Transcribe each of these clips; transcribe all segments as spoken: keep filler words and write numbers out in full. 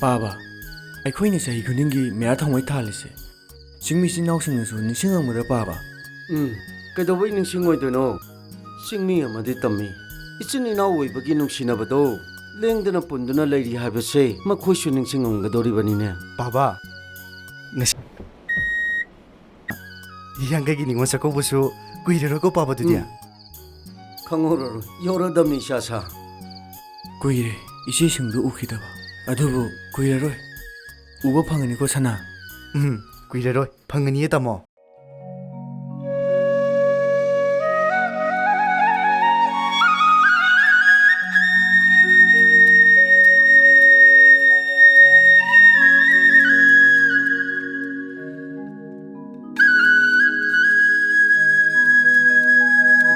ꯄꯥꯕ, ꯑꯩꯈꯣꯏꯅ ꯆꯍꯤ ꯈꯨꯗꯤꯡꯒꯤ ꯃꯦꯔꯥ ꯊꯥꯡꯃꯩ ꯊꯥꯜꯂꯤꯁꯦ, ꯆꯤꯡꯃꯤ ꯏꯆꯤꯟ ꯏꯅꯥꯎꯁꯤꯡꯅꯁꯨ ꯅꯤꯡꯁꯤꯡꯉꯝꯒꯗ꯭ꯔꯥ ꯄꯥꯕ? ꯎꯝ, ꯀꯩꯗꯧꯕꯩ ꯅꯤꯡꯁꯤꯡꯉꯣꯏꯗꯣꯏꯅꯣ? ꯆꯤꯡꯃꯤ ꯑꯃꯗꯤ ꯇꯝꯃꯤ, ꯏꯆꯤꯟ ꯏꯅꯥꯎ ꯑꯣꯏꯕꯒꯤ ꯅꯨꯡꯁꯤꯅꯕꯗꯣ ꯂꯦꯡꯗꯅ ꯄꯨꯟꯗꯨꯅ ꯂꯩꯔꯤ ꯍꯥꯏꯕꯁꯦ ꯃꯈꯣꯏꯁꯨ ꯅꯤꯡꯁꯤꯡꯉꯝꯒꯗꯧꯔꯤꯕꯅꯤꯅꯦ꯫ ꯄꯥꯕ, ꯉꯁꯤ ꯌꯥꯡꯈꯩꯒꯤ ꯅꯤꯉꯣꯜ ꯆꯥꯛꯀꯧꯕꯁꯨ ꯀꯨꯏꯔꯔꯣꯏꯀꯣ ꯄꯥꯕ, ꯑꯗꯨꯗꯤ? ꯎꯝ꯫ ꯈꯪꯍꯧꯔꯔꯣꯏ, ꯌꯧꯔꯗꯝꯅꯤ ꯏꯁꯥ ꯁꯥ꯫ ꯀꯨꯏꯔꯦ ꯏꯆꯦꯁꯤꯡꯗꯨ ꯎꯈꯤꯗꯕ, ꯑꯗꯨꯕꯨ ꯀꯨꯏꯔꯔꯣꯏ ꯎꯕ ꯐꯪꯒꯅꯤꯀꯣ ꯁꯅꯥ꯫ ꯎꯝ, ꯀꯨꯏꯔꯔꯣꯏ, ꯐꯪꯒꯅꯤꯌꯦ ꯇꯥꯃꯣ꯫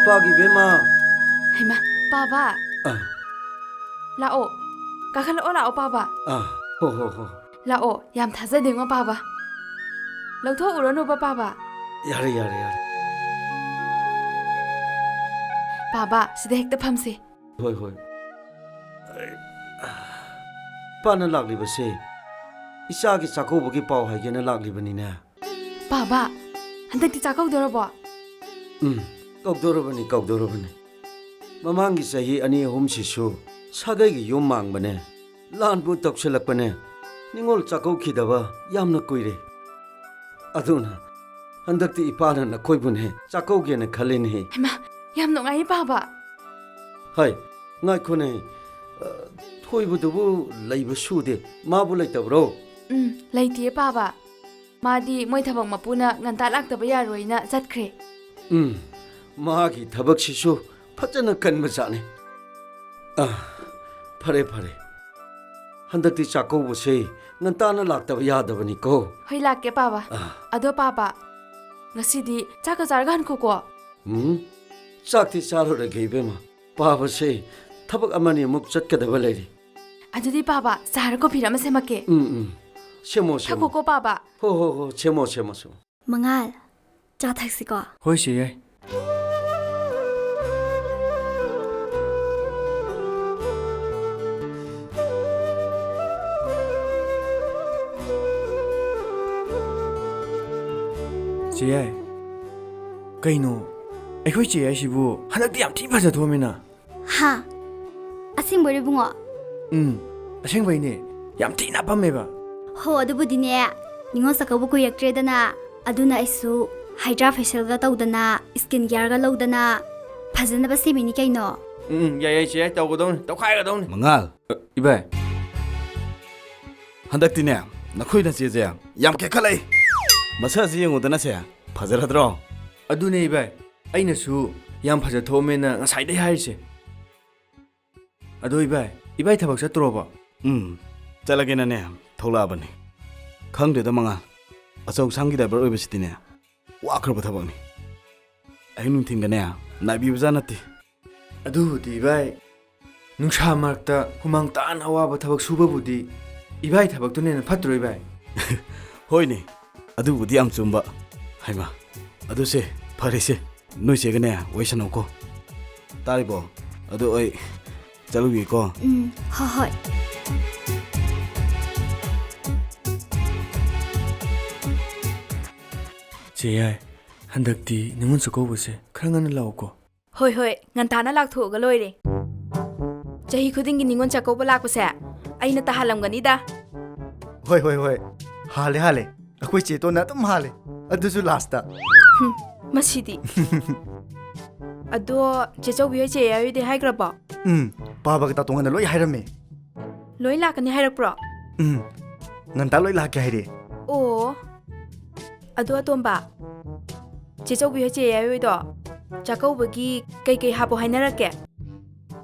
ꯏꯄꯥꯒꯤ ꯏꯕꯦꯝꯃ꯫ ꯍꯩꯃꯥ, ꯄꯥꯕ꯫ ꯑ꯫ ꯂꯥꯛꯑꯣ, ꯀꯥꯈꯠꯂꯛꯑꯣ ꯂꯥꯛꯑꯣ ꯄꯥꯕ꯫ ꯑ, ꯍꯣ, ꯍꯣ, ꯍꯣ꯫ ꯂꯥꯛꯑꯣ, ꯌꯥꯝ ꯊꯥꯖꯗꯦꯉꯣ ꯄꯥꯕ꯫ ꯂꯧꯊꯣꯛꯎꯔꯅꯨꯕ ꯄꯥꯕ꯫ ꯌꯥꯔꯦ, ꯌꯥꯔꯦ, ꯌꯥꯔꯦ꯫ ꯄꯥꯕ, ꯁꯤꯗ ꯍꯦꯛꯇ ꯐꯝꯁꯦ꯫ ꯍꯣꯏ, ꯍꯣꯏ꯫ ꯏꯄꯥꯅ ꯂꯥꯛꯂꯤꯕꯁꯦ ꯏꯆꯥꯒꯤ ꯆꯥꯛꯀꯧꯕꯒꯤ ꯄꯥꯎ ꯍꯥꯏꯒꯦꯅ ꯂꯥꯛꯂꯤꯕꯅꯤꯅꯦ꯫ ꯄꯥꯕ, ꯍꯟꯗꯛꯇꯤ ꯆꯥꯛꯀꯧꯗꯣꯔꯕꯣ? ꯎꯝ, ꯀꯧꯗꯣꯔꯕꯅꯤ, ꯀꯧꯗꯣꯔꯕꯅꯤ꯫ ꯃꯃꯥꯡꯒꯤ ꯆꯍꯤ ꯑꯅꯤ ꯑꯍꯨꯝꯁꯤꯁꯨ ꯁꯥꯒꯩꯒꯤ ꯌꯨꯝ ꯃꯥꯡꯕꯅꯦ, ꯂꯥꯟꯕꯨ ꯇꯧꯁꯤꯜꯂꯛꯄꯅꯦ, ꯅꯤꯉꯣꯜ ꯆꯥꯛꯀꯧꯈꯤꯗꯕ ꯌꯥꯝꯅ ꯀꯨꯏꯔꯦ꯫ ꯑꯗꯨꯅ ꯍꯟꯗꯛꯇꯤ ꯏꯄꯥꯅ ꯅꯈꯣꯏꯕꯨꯅꯦ ꯆꯥꯛꯀꯧꯒꯦꯅ ꯈꯜꯂꯤꯅꯦ꯫ ꯍꯩꯃꯥ, ꯌꯥꯝ ꯅꯨꯡꯉꯥꯏꯌꯦ ꯄꯥꯕ꯫ ꯍꯥꯏ, ꯉꯥꯏꯈꯣꯅꯦ, ꯑ, ꯊꯣꯏꯕꯗꯨꯕꯨ ꯂꯩꯕ ꯁꯨꯗꯦ, ꯃꯥꯕꯨ ꯂꯩꯇꯕ꯭ꯔꯣ? ꯎꯝ, ꯂꯩꯇꯤꯌꯦ ꯄꯥꯕ꯫ ꯃꯥꯗꯤ ꯃꯣꯏ ꯊꯕꯛ ꯃꯄꯨꯅ ꯉꯟꯇꯥ ꯂꯥꯛꯇꯕ ꯌꯥꯔꯣꯏꯅ ꯆꯠꯈ꯭ꯔꯦ꯫ ꯎꯝ, ꯃꯥꯒꯤ ꯊꯕꯛꯁꯤꯁꯨ ꯐꯖꯅ ꯀꯟꯕ ꯖꯥꯠꯅꯤ꯫ ꯑ, ꯐꯔꯦ, ꯐꯔꯦ꯫ ꯍꯟꯗꯛꯇꯤ ꯆꯥꯛꯀꯧꯕꯁꯦ ꯉꯟꯇꯥꯅ ꯂꯥꯛꯇꯕ ꯌꯥꯗꯕꯅꯤꯀꯣ꯫ ꯍꯣꯏ, ꯂꯥꯛꯀꯦ ꯄꯥꯕ꯫ ꯑ꯫ ꯑꯗꯣ ꯄꯥꯕ, ꯉꯁꯤꯗꯤ ꯆꯥꯛꯀ ꯆꯥꯔꯒ ꯍꯟꯈꯣꯀꯣ꯫ ꯎꯝ, ꯆꯥꯛꯇꯤ ꯆꯥꯔꯨꯔꯒꯦ ꯏꯕꯦꯝꯃ꯫ ꯄꯥꯕꯁꯦ ꯊꯕꯛ ꯑꯃꯅꯤ ꯑꯃꯨꯛ ꯆꯠꯀꯗꯕ ꯂꯩꯔꯤ꯫ ꯑꯗꯨꯗꯤ ꯄꯥꯕ, ꯆꯥꯔ ꯀꯣꯐꯤꯔ ꯑꯃ ꯁꯦꯝꯃꯛꯀꯦ꯫ ꯎꯝ, ꯎꯝ꯫ ꯁꯦꯝꯃꯣ, ꯁꯦꯝꯃꯣ꯫ ꯊꯛꯈꯣꯀꯣ ꯄꯥꯕ꯫ ꯍꯣ, ꯍꯣ, ꯍꯣ, ꯁꯦꯝꯃꯣ, ꯁꯦꯝꯃꯣ, ꯁꯦꯝꯃꯣ꯫ ꯃꯉꯥꯜ, ꯆꯥ ꯊꯛꯁꯤꯀꯣ꯫ ꯍꯣꯏ, ꯆꯦ, ꯌꯥꯏ꯫ ꯆꯦ ꯌꯥꯏ, ꯀꯩꯅꯣ, ꯑꯩꯈꯣꯏ ꯆꯦ ꯌꯥꯏꯁꯤꯕꯨ ꯍꯟꯗꯛꯇꯤ ꯌꯥꯝ ꯊꯤ ꯐꯖ ꯊꯣꯛꯑꯝꯃꯤꯅ꯫ ꯍꯥ? ꯑꯁꯦꯡꯕꯩꯔꯣ ꯏꯕꯨꯡꯉꯣ? ꯎꯝ, ꯑꯁꯦꯡꯕꯩꯅꯦ꯫ ꯌꯥꯝ ꯊꯤꯅ ꯄꯝꯃꯦꯕ꯫ ꯍꯣ, ꯑꯗꯨꯕꯨꯗꯤꯅꯦ, ꯅꯤꯉꯣꯜ ꯆꯥꯛꯀꯧꯕ ꯀꯨꯏꯔꯛꯇ꯭ꯔꯦꯗꯅ, ꯑꯗꯨꯅ ꯑꯩꯁꯨ ꯍꯥꯏꯗ꯭ꯔꯥ ꯐꯦꯁꯤꯌꯦꯜꯒ ꯇꯧꯗꯅ, ꯁ꯭ꯀꯤꯟ ꯀꯤꯌꯔꯒ ꯂꯧꯗꯅ ꯐꯖꯅꯕ ꯁꯦꯝꯃꯤꯅꯤ ꯀꯩꯅꯣ꯫ ꯎꯝ, ꯎꯝ, ꯌꯥꯏ, ꯌꯥꯏ, ꯆꯦ ꯌꯥꯏ, ꯇꯧꯒꯗꯧꯅꯤ, ꯇꯧꯈꯥꯏꯒꯗꯧꯅꯤ꯫ ꯃꯉꯥꯜ꯫ ꯑ, ꯏꯕꯥꯏ꯫ ꯍꯟꯗꯛꯇꯤꯅꯦ, ꯅꯈꯣꯏ ꯅꯆꯦꯁꯦ ꯌꯥꯝ ꯀꯦꯈꯠꯂꯛꯏ꯫ ꯃꯁꯛꯁꯤ ꯌꯦꯡꯉꯨꯗꯅꯁꯦ, ꯐꯖꯔꯗ꯭ꯔꯣ? ꯑꯗꯨꯅꯦ ꯏꯕꯥꯏ, ꯑꯩꯅꯁꯨ ꯌꯥꯝ ꯐꯖ ꯊꯣꯛꯑꯝꯃꯦꯅ ꯉꯁꯥꯏꯗꯩ ꯍꯥꯏꯔꯤꯁꯦ꯫ ꯑꯗꯣ ꯏꯕꯥꯏ, ꯏꯕꯥꯏ ꯊꯕꯛ ꯆꯠꯇ꯭ꯔꯣꯕ? ꯎꯝ, ꯆꯠꯂꯒꯦꯅꯅꯦ ꯊꯣꯛꯂꯛꯑꯕꯅꯤ꯫ ꯈꯪꯗ꯭ꯔꯦꯗ ꯃꯉꯥꯜ, ꯑꯆꯧ ꯑꯁꯥꯡꯒꯤ ꯗ꯭ꯔꯥꯏꯚꯔ ꯑꯣꯏꯕꯁꯤꯗꯤꯅꯦ ꯋꯥꯈ꯭ꯔꯕ ꯊꯕꯛꯅꯤ꯫ ꯑꯍꯤꯡ ꯅꯨꯡꯊꯤꯟꯒꯅꯦ ꯅꯥꯏꯕꯤꯕꯖꯥꯠ ꯅꯠꯇꯦ꯫ ꯑꯗꯨꯕꯨꯗꯤ ꯏꯕꯥꯏ, ꯅꯨꯡꯁꯥ ꯃꯔꯛꯇ ꯍꯨꯃꯥꯡ ꯇꯥꯅ ꯑꯋꯥꯕ ꯊꯕꯛ ꯁꯨꯕꯕꯨꯗꯤ ꯏꯕꯥꯏ ꯊꯕꯛꯇꯨꯅ ꯍꯦꯟꯅ ꯐꯠꯇ꯭ꯔꯣ ꯏꯕꯥꯏ? ꯍꯣꯏꯅꯦ, ꯑꯗꯨꯕꯨꯗꯤ ꯌꯥꯝ ꯆꯨꯝꯕ꯫ ꯍꯩꯃꯥ, ꯑꯗꯨꯁꯦ ꯐꯔꯦꯁꯦ, ꯅꯣꯏ ꯆꯦꯒꯅꯦ ꯋꯥꯔꯤ ꯁꯥꯟꯅꯧꯀꯣ꯫ ꯇꯥꯔꯤꯕꯣ? ꯑꯗꯨ ꯑꯩ ꯆꯠꯂꯨꯒꯦꯀꯣ꯫ ꯎꯝ, ꯍꯣꯏ, ꯍꯣꯏ꯫ ꯆꯦ ꯌꯥꯏ, ꯍꯟꯗꯛꯇꯤ ꯅꯤꯉꯣꯜ ꯆꯥꯛꯀꯧꯕꯁꯦ ꯈꯔ ꯉꯟꯅ ꯂꯥꯛꯎꯀꯣ꯫ ꯍꯣꯏ, ꯍꯣꯏ, ꯉꯟꯇꯥꯅ ꯂꯥꯛꯊꯣꯛꯑꯒ ꯂꯣꯏꯔꯦ꯫ ꯆꯍꯤ ꯈꯨꯗꯤꯡꯒꯤ ꯅꯤꯉꯣꯜ ꯆꯥꯛꯀꯧꯕ ꯂꯥꯛꯄꯁꯦ ꯑꯩꯅ ꯇꯥꯍꯜꯂꯝꯒꯅꯤꯗ꯫ ꯍꯣꯏ, ꯍꯣꯏ, ꯍꯣꯏ, ꯍꯥꯜꯂꯦ, ꯍꯥꯜꯂꯦ꯫ ꯑꯩꯈꯣꯏ ꯆꯦꯇꯣꯟꯅ ꯑꯗꯨꯝ ꯍꯥꯜꯂꯦ, ꯑꯗꯨꯁꯨ ꯂꯥꯁꯇ꯫ ꯍꯨꯝ, ꯃꯁꯤꯗꯤ꯫ ꯑꯗꯣ ꯆꯦ ꯆꯧꯕꯤ ꯍꯣꯏ ꯆꯦ ꯌꯥꯏ ꯍꯣꯏꯗꯤ ꯍꯥꯏꯈ꯭ꯔꯕꯣ? ꯎꯝ, ꯄꯥꯕꯒ ꯇꯥꯇꯣꯟꯒꯅ ꯂꯣꯏ ꯍꯥꯏꯔꯝꯃꯦ꯫ ꯂꯣꯏ ꯂꯥꯛꯀꯅꯤ ꯍꯥꯏꯔꯛꯄ꯭ꯔꯣ? ꯎꯝ, ꯉꯟꯇꯥ ꯂꯣꯏ ꯂꯥꯛꯀꯦ ꯍꯥꯏꯔꯦ꯫ ꯑꯣ, ꯑꯗꯣ ꯑꯇꯣꯝꯕ, ꯆꯦ ꯆꯧꯕꯤ ꯍꯣꯏ ꯆꯦ ꯌꯥꯏ ꯍꯣꯏꯗꯣ ꯆꯥꯛꯀꯧꯕꯒꯤ ꯀꯩꯀꯩ ꯍꯥꯞꯄꯣ ꯍꯥꯏꯅꯔꯛꯀꯦ?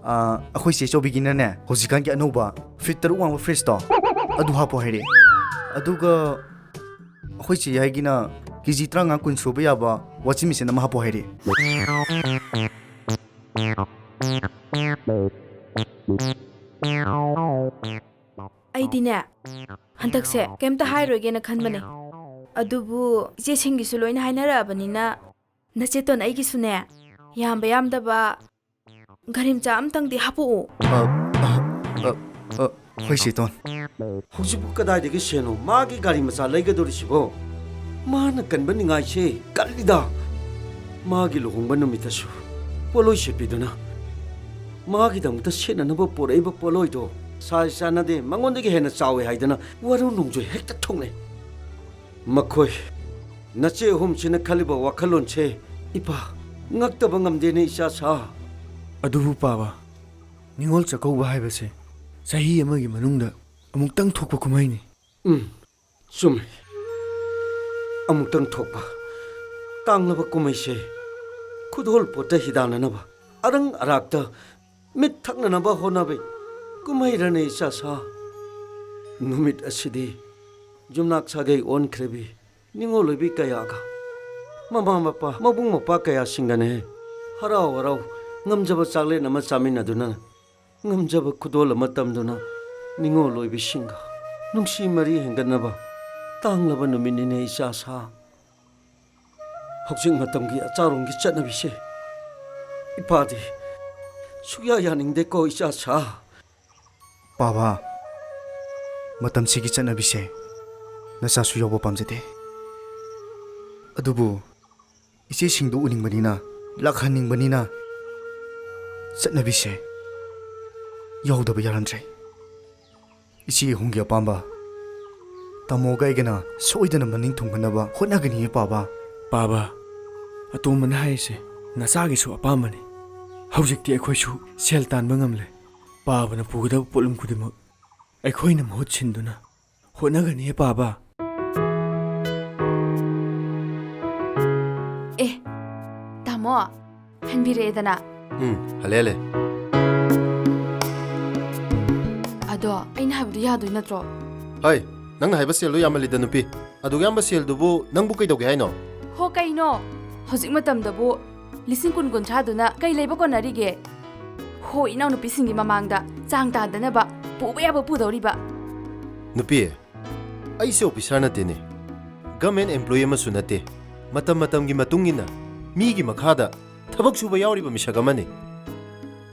ꯑꯥ, ꯑꯩꯈꯣꯏ ꯆꯦ ꯆꯧꯕꯤꯒꯤꯅꯅꯦ, ꯍꯧꯖꯤꯛꯀꯥꯟꯒꯤ ꯑꯅꯧꯕ ꯐꯤꯠ ꯇꯔꯨꯛ ꯋꯥꯡꯕ ꯐ꯭ꯔꯤꯖꯇꯣ, ꯑꯗꯨ ꯍꯥꯞꯄꯣ ꯍꯥꯏꯔꯛꯑꯦ꯫ ꯑꯗꯨꯒ ꯑꯩꯈꯣꯏ ꯆꯦ ꯌꯥꯏꯒꯤꯅ ꯀꯦꯖꯤ ꯇꯔꯥꯃꯉꯥ ꯀꯨꯟ ꯁꯨꯕ ꯌꯥꯕ ꯋꯥꯁꯤꯡ ꯃꯦꯆꯤꯟ ꯑꯃ ꯍꯥꯞꯄꯣ ꯍꯥꯏꯔꯛꯑꯦ꯫ ꯑꯩꯗꯤꯅꯦ, ꯍꯟꯗꯛꯁꯦ ꯀꯩꯝꯇ ꯍꯥꯏꯔꯣꯏꯒꯦꯅ ꯈꯟꯕꯅꯦ꯫ ꯑꯗꯨꯕꯨ ꯏꯆꯦꯁꯤꯡꯒꯤꯁꯨ ꯂꯣꯏꯅ ꯍꯥꯏꯅꯔꯛꯑꯕꯅꯤꯅ, ꯅꯆꯦꯇꯣꯟ ꯑꯩꯒꯤꯁꯨꯅꯦ, ꯌꯥꯝꯕ ꯌꯥꯝꯗꯕ ꯒꯥꯔꯤ ꯃꯆꯥ ꯑꯝꯇꯪꯗꯤ ꯍꯥꯞꯄꯛꯑꯣ꯫ ꯑ, ꯑ, ꯑ, ꯑ, ꯍꯣꯏ, ꯆꯦꯇꯣꯟ꯫ ꯍꯧꯖꯤꯛꯄꯨ ꯀꯗꯥꯏꯗꯒꯤ ꯁꯦꯟꯅꯣ ꯃꯥꯒꯤ ꯒꯥꯔꯤ ꯃꯆꯥ ꯂꯩꯒꯗꯧꯔꯤꯁꯤꯕꯣ? ꯃꯥꯅ ꯀꯟꯕ ꯅꯤꯡꯉꯥꯏꯁꯦ ꯀꯜꯂꯤꯗ꯫ ꯃꯥꯒꯤ ꯂꯨꯍꯣꯡꯕ ꯅꯨꯃꯤꯠꯇꯁꯨ ꯄꯣꯠꯂꯣꯏ ꯁꯦꯠꯄꯤꯗꯨꯅ ꯃꯥꯒꯤꯗꯃꯛꯇ ꯁꯦꯠꯅꯅꯕ ꯄꯨꯔꯛꯏꯕ ꯄꯣꯠꯂꯣꯏꯗꯣ size ꯆꯥꯟꯅꯗꯦ, ꯃꯉꯣꯟꯗꯒꯤ ꯍꯦꯟꯅ ꯆꯥꯎꯋꯦ ꯍꯥꯏꯗꯅ ꯋꯥꯔꯧ ꯅꯣꯡꯖꯣꯏ ꯍꯦꯛꯇ ꯊꯣꯛꯅꯩ꯫ ꯃꯈꯣꯏ ꯅꯆꯦ ꯑꯍꯨꯝꯁꯤꯅ ꯈꯜꯂꯤꯕ ꯋꯥꯈꯜꯂꯣꯟꯁꯦ ꯏꯄꯥ ꯉꯛꯇꯕ ꯉꯝꯗꯦꯅꯦ, ꯏꯆꯥ ꯁꯥ꯫ ꯑꯗꯨꯕꯨ ꯄꯥꯕ, ꯅꯤꯉꯣꯜ ꯆꯥꯛꯀꯧꯕ ꯍꯥꯏꯕꯁꯦ ꯆꯍꯤ ꯑꯃꯒꯤ ꯃꯅꯨꯡꯗ ꯑꯃꯨꯛꯇꯪ ꯊꯣꯛꯄ ꯀꯨꯝꯍꯩꯅꯤ꯫ ꯎꯝ, ꯆꯨꯝꯃꯤ꯫ ꯑꯃꯨꯛꯇꯪ ꯊꯣꯛꯄ ꯇꯥꯡꯂꯕ ꯀꯨꯝꯍꯩꯁꯦ ꯈꯨꯗꯣꯜ ꯄꯣꯠꯇ ꯍꯤꯗꯥꯟꯅꯅꯕ, ꯑꯔꯪ ꯑꯔꯥꯛꯇ ꯃꯤꯠ ꯊꯛꯅꯅꯕ ꯍꯣꯠꯅꯕꯤ ꯀꯨꯝꯍꯩꯔꯅꯦ, ꯏꯆꯥ ꯁꯥ꯫ ꯅꯨꯃꯤꯠ ꯑꯁꯤꯗꯤ ꯌꯨꯝꯅꯥꯛ ꯁꯥꯒꯩ ꯑꯣꯟꯈ꯭ꯔꯕꯤ ꯅꯤꯉꯣꯜ ꯑꯣꯏꯕꯤ ꯀꯌꯥꯒ, ꯃꯃꯥ ꯃꯄꯥ, ꯃꯕꯨꯡ ꯃꯧꯄ꯭ꯋꯥ ꯀꯌꯥꯁꯤꯡꯒꯅꯦ ꯍꯔꯥꯎ ꯍꯔꯥꯎ ꯉꯝꯖꯕ ꯆꯥꯛꯂꯦꯟ ꯑꯃ ꯆꯥꯃꯤꯟꯅꯗꯨꯅ, ꯉꯝꯖꯕ ꯈꯨꯗꯣꯜ ꯑꯃ ꯇꯝꯗꯨꯅ, ꯅꯤꯉꯣꯜ ꯑꯣꯏꯕꯤꯁꯤꯡꯒ ꯅꯨꯡꯁꯤ ꯃꯔꯤ ꯍꯦꯟꯒꯠꯅꯕ ꯇꯥꯡꯂꯕ ꯅꯨꯃꯤꯠꯅꯤꯅꯦ, ꯏꯆꯥ ꯁꯥ꯫ ꯍꯧꯖꯤꯛ ꯃꯇꯝꯒꯤ ꯑꯆꯥꯔꯣꯝꯒꯤ ꯆꯠꯅꯕꯤꯁꯦ ꯏꯄꯥꯗꯤ ꯁꯨꯛꯌꯥ ꯌꯥꯅꯤꯡꯗꯦꯀꯣ, ꯏꯆꯥ ꯁꯥ꯫ ꯄꯥꯕ, ꯃꯇꯝꯁꯤꯒꯤ ꯆꯠꯅꯕꯤꯁꯦ ꯅꯆꯥꯁꯨ ꯌꯥꯎꯕ ꯄꯥꯝꯖꯗꯦ꯫ ꯑꯗꯨꯕꯨ ꯏꯆꯦꯁꯤꯡꯗꯨ ꯎꯅꯤꯡꯕꯅꯤꯅ, ꯂꯥꯛꯍꯟꯅꯤꯡꯕꯅꯤꯅ ꯆꯠꯅꯕꯤꯁꯦ ꯌꯥꯎꯗꯕ ꯌꯥꯔꯝꯗ꯭ꯔꯦ꯫ ꯏꯆꯦ ꯑꯍꯨꯝꯒꯤ ꯑꯄꯥꯝꯕ ꯇꯥꯃꯣꯒ ꯑꯩꯒꯅ ꯁꯣꯏꯗꯅ ꯃꯅꯤꯡ ꯊꯨꯡꯍꯟꯅꯕ ꯍꯣꯠꯅꯒꯅꯤꯌꯦ ꯄꯥꯕ꯫ ꯄꯥꯕ, ꯑꯇꯣꯝꯕꯅ ꯍꯥꯏꯔꯤꯁꯦ ꯅꯆꯥꯒꯤꯁꯨ ꯑꯄꯥꯝꯕꯅꯤ꯫ ꯍꯧꯖꯤꯛꯇꯤ ꯑꯩꯈꯣꯏꯁꯨ ꯁꯦꯜ ꯇꯥꯟꯕ ꯉꯝꯂꯦ꯫ ꯄꯥꯕꯅ ꯄꯨꯒꯗꯕ ꯄꯣꯠꯂꯨꯝ ꯈꯨꯗꯤꯡꯃꯛ ꯑꯩꯈꯣꯏꯅ ꯃꯍꯨꯠ ꯁꯤꯟꯗꯨꯅ ꯍꯣꯠꯅꯒꯅꯤꯌꯦ ꯄꯥꯕ꯫ ꯑꯦ, ꯇꯥꯃꯣ, ꯍꯟꯕꯤꯔꯛꯑꯦꯗꯅ꯫ ꯎꯝ, ꯍꯜꯂꯦ, ꯍꯜꯂꯦ꯫ ꯑꯗꯣ ꯑꯩꯅ ꯍꯥꯏꯕꯗꯣ ꯌꯥꯗꯣꯏ ꯅꯠꯇ꯭ꯔꯣ? ꯍꯣꯏ, ꯅꯪꯅ ꯍꯥꯏꯕ ꯁꯦꯜꯗꯣ ꯌꯥꯝꯃꯜꯂꯤꯗ, ꯅꯨꯄꯤ꯫ ꯑꯗꯨꯛ ꯌꯥꯝꯕ ꯁꯦꯜꯗꯨꯕꯨ ꯅꯪꯕꯨ ꯀꯩꯗꯧꯒꯦ ꯍꯥꯏꯅꯣ? ꯍꯣ, ꯀꯩꯅꯣ? ꯍꯧꯖꯤꯛ ꯃꯇꯝꯗꯕꯨ ꯂꯤꯁꯤꯡ ꯀꯨꯟ ꯀꯨꯟꯊ꯭ꯔꯥꯗꯨꯅ ꯀꯩ ꯂꯩꯕ ꯀꯣꯟꯅꯔꯤꯒꯦ? ꯍꯣ, ꯏꯅꯥꯎꯅꯨꯄꯤꯁꯤꯡꯒꯤ ꯃꯃꯥꯡꯗ ꯆꯥꯡ ꯇꯥꯗꯅꯕ ꯄꯨꯕ ꯌꯥꯕ ꯄꯨꯗꯧꯔꯤꯕ꯫ ꯅꯨꯄꯤ, ꯑꯩꯁꯦ officer ꯅꯠꯇꯦꯅꯦ, government employee ꯑꯃꯁꯨ ꯅꯠꯇꯦ꯫ ꯃꯇꯝ ꯃꯇꯝꯒꯤ ꯃꯇꯨꯡ ꯏꯟꯅ ꯃꯤꯒꯤ ꯃꯈꯥꯗ ꯊꯕꯛ ꯁꯨꯕ ꯌꯥꯎꯔꯤꯕ ꯃꯤꯁꯛ ꯑꯃꯅꯤ꯫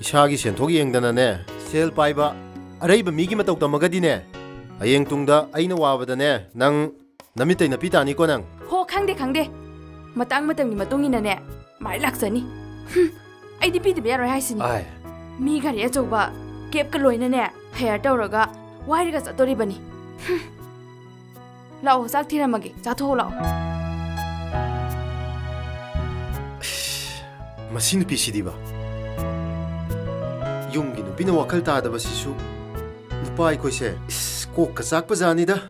ꯏꯁꯥꯒꯤ ꯁꯦꯟꯊꯣꯛ ꯌꯦꯡꯗꯅꯅꯦ, ꯁꯦꯜ ꯄꯥꯏꯕ ꯑꯔꯩꯕ ꯃꯤꯒꯤ ꯃꯇꯧ ꯇꯝꯃꯒꯗꯤꯅꯦ, ꯍꯌꯦꯡ ꯇꯨꯡꯗ ꯑꯩꯅ ꯋꯥꯕꯗꯅꯦ, ꯅꯪ ꯅꯃꯤꯠꯇꯩ ꯅꯥꯄꯤ ꯇꯥꯅꯤꯀꯣ ꯅꯪ꯫ ꯈꯪꯗꯦ, ꯈꯪꯗꯦ꯫ ꯃꯇꯥꯡ ꯃꯇꯝꯒꯤ ꯃꯇꯨꯡ ꯏꯟꯅꯅꯦ, ꯃꯥꯏ ꯂꯥꯛꯆꯅꯤ꯫ ꯍꯨꯝ, ꯑꯩꯗꯤ ꯄꯤꯗꯕ ꯌꯥꯔꯣꯏ ꯍꯥꯏꯁꯤꯅꯤ꯫ ꯑꯥꯏ꯫ ꯃꯤ ꯒꯥꯔꯤ ꯑꯆꯧꯕ ꯀꯦꯞꯀ ꯂꯣꯏꯅꯅꯦ, ꯍꯥꯌꯔ ꯇꯧꯔꯒ ꯋꯥꯏꯔꯒ ꯆꯠꯇꯣꯔꯤꯕꯅꯤ꯫ ꯍꯨꯝ꯫ ꯂꯥꯛꯑꯣ, ꯆꯥꯛ ꯊꯤꯔꯝꯃꯒꯦ, ꯆꯥꯊꯣꯛꯑꯣ ꯂꯥꯛꯑꯣ꯫ ꯃꯁꯤ ꯅꯨꯄꯤꯁꯤꯗꯤꯕ꯫ ꯌꯨꯝꯒꯤ ꯅꯨꯄꯤꯅ ꯋꯥꯈꯜ ꯇꯥꯗꯕꯁꯤꯁꯨ꯫ ꯅꯨꯄꯥ ꯑꯩꯈꯣꯏꯁꯦ, ꯏꯁ, ꯀꯣꯛꯀ ꯆꯥꯛꯄ ꯖꯥꯠꯅꯤꯗ꯫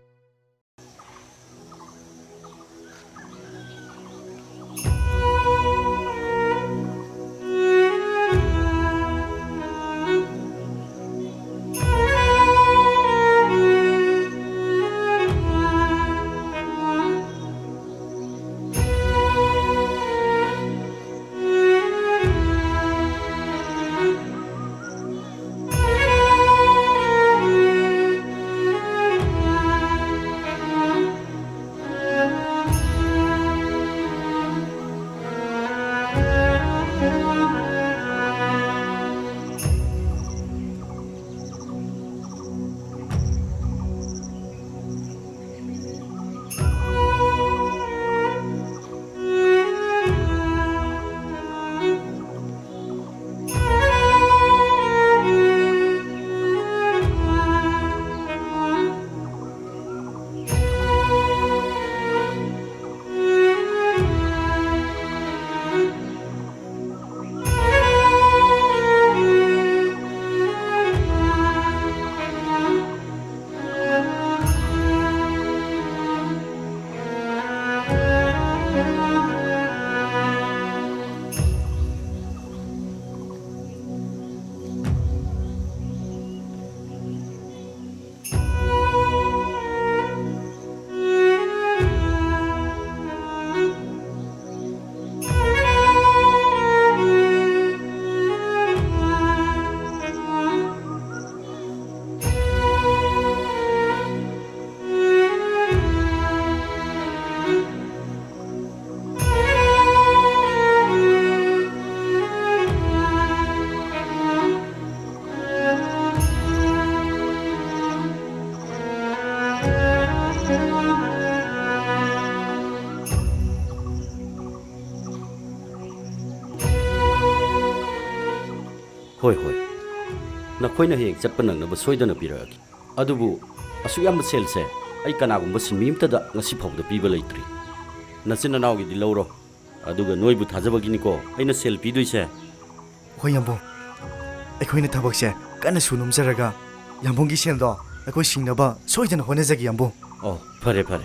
ꯍꯣꯏ, ꯍꯣꯏ꯫ ꯅꯈꯣꯏꯅ ꯍꯌꯦꯡ ꯆꯠꯄ ꯅꯪꯅꯕ ꯁꯣꯏꯗꯅ ꯄꯤꯔꯛꯑꯒꯦ꯫ ꯑꯗꯨꯕꯨ ꯑꯁꯨꯛ ꯌꯥꯝꯕ ꯁꯦꯜꯁꯦ ꯑꯩ ꯀꯅꯥꯒꯨꯝꯕ ꯁꯤꯟꯃꯤ ꯑꯃꯠꯇꯗ ꯉꯁꯤ ꯐꯥꯎꯕꯗ ꯄꯤꯕ ꯂꯩꯇ꯭ꯔꯤ꯫ ꯅꯆꯤꯟ ꯅꯅꯥꯎꯒꯤꯗꯤ ꯂꯧꯔꯣ꯫ ꯑꯗꯨꯒ ꯅꯣꯏꯕꯨ ꯊꯥꯖꯕꯒꯤꯅꯤꯀꯣ ꯑꯩꯅ ꯁꯦꯜ ꯄꯤꯗꯣꯏꯁꯦ꯫ ꯍꯣꯏ, ꯌꯥꯝꯕꯨꯡ꯫ ꯑꯩꯈꯣꯏꯅ ꯊꯕꯛꯁꯦ ꯀꯟꯅ ꯁꯨ ꯅꯣꯝꯖꯔꯒ ꯌꯥꯝꯕꯨꯡꯒꯤ ꯁꯦꯜꯗꯣ ꯑꯩꯈꯣꯏ ꯁꯤꯡꯅꯕ ꯁꯣꯏꯗꯅ ꯍꯣꯠꯅꯖꯒꯦ, ꯌꯥꯝꯕꯨꯡ꯫ ꯑꯣ, ꯐꯔꯦ, ꯐꯔꯦ꯫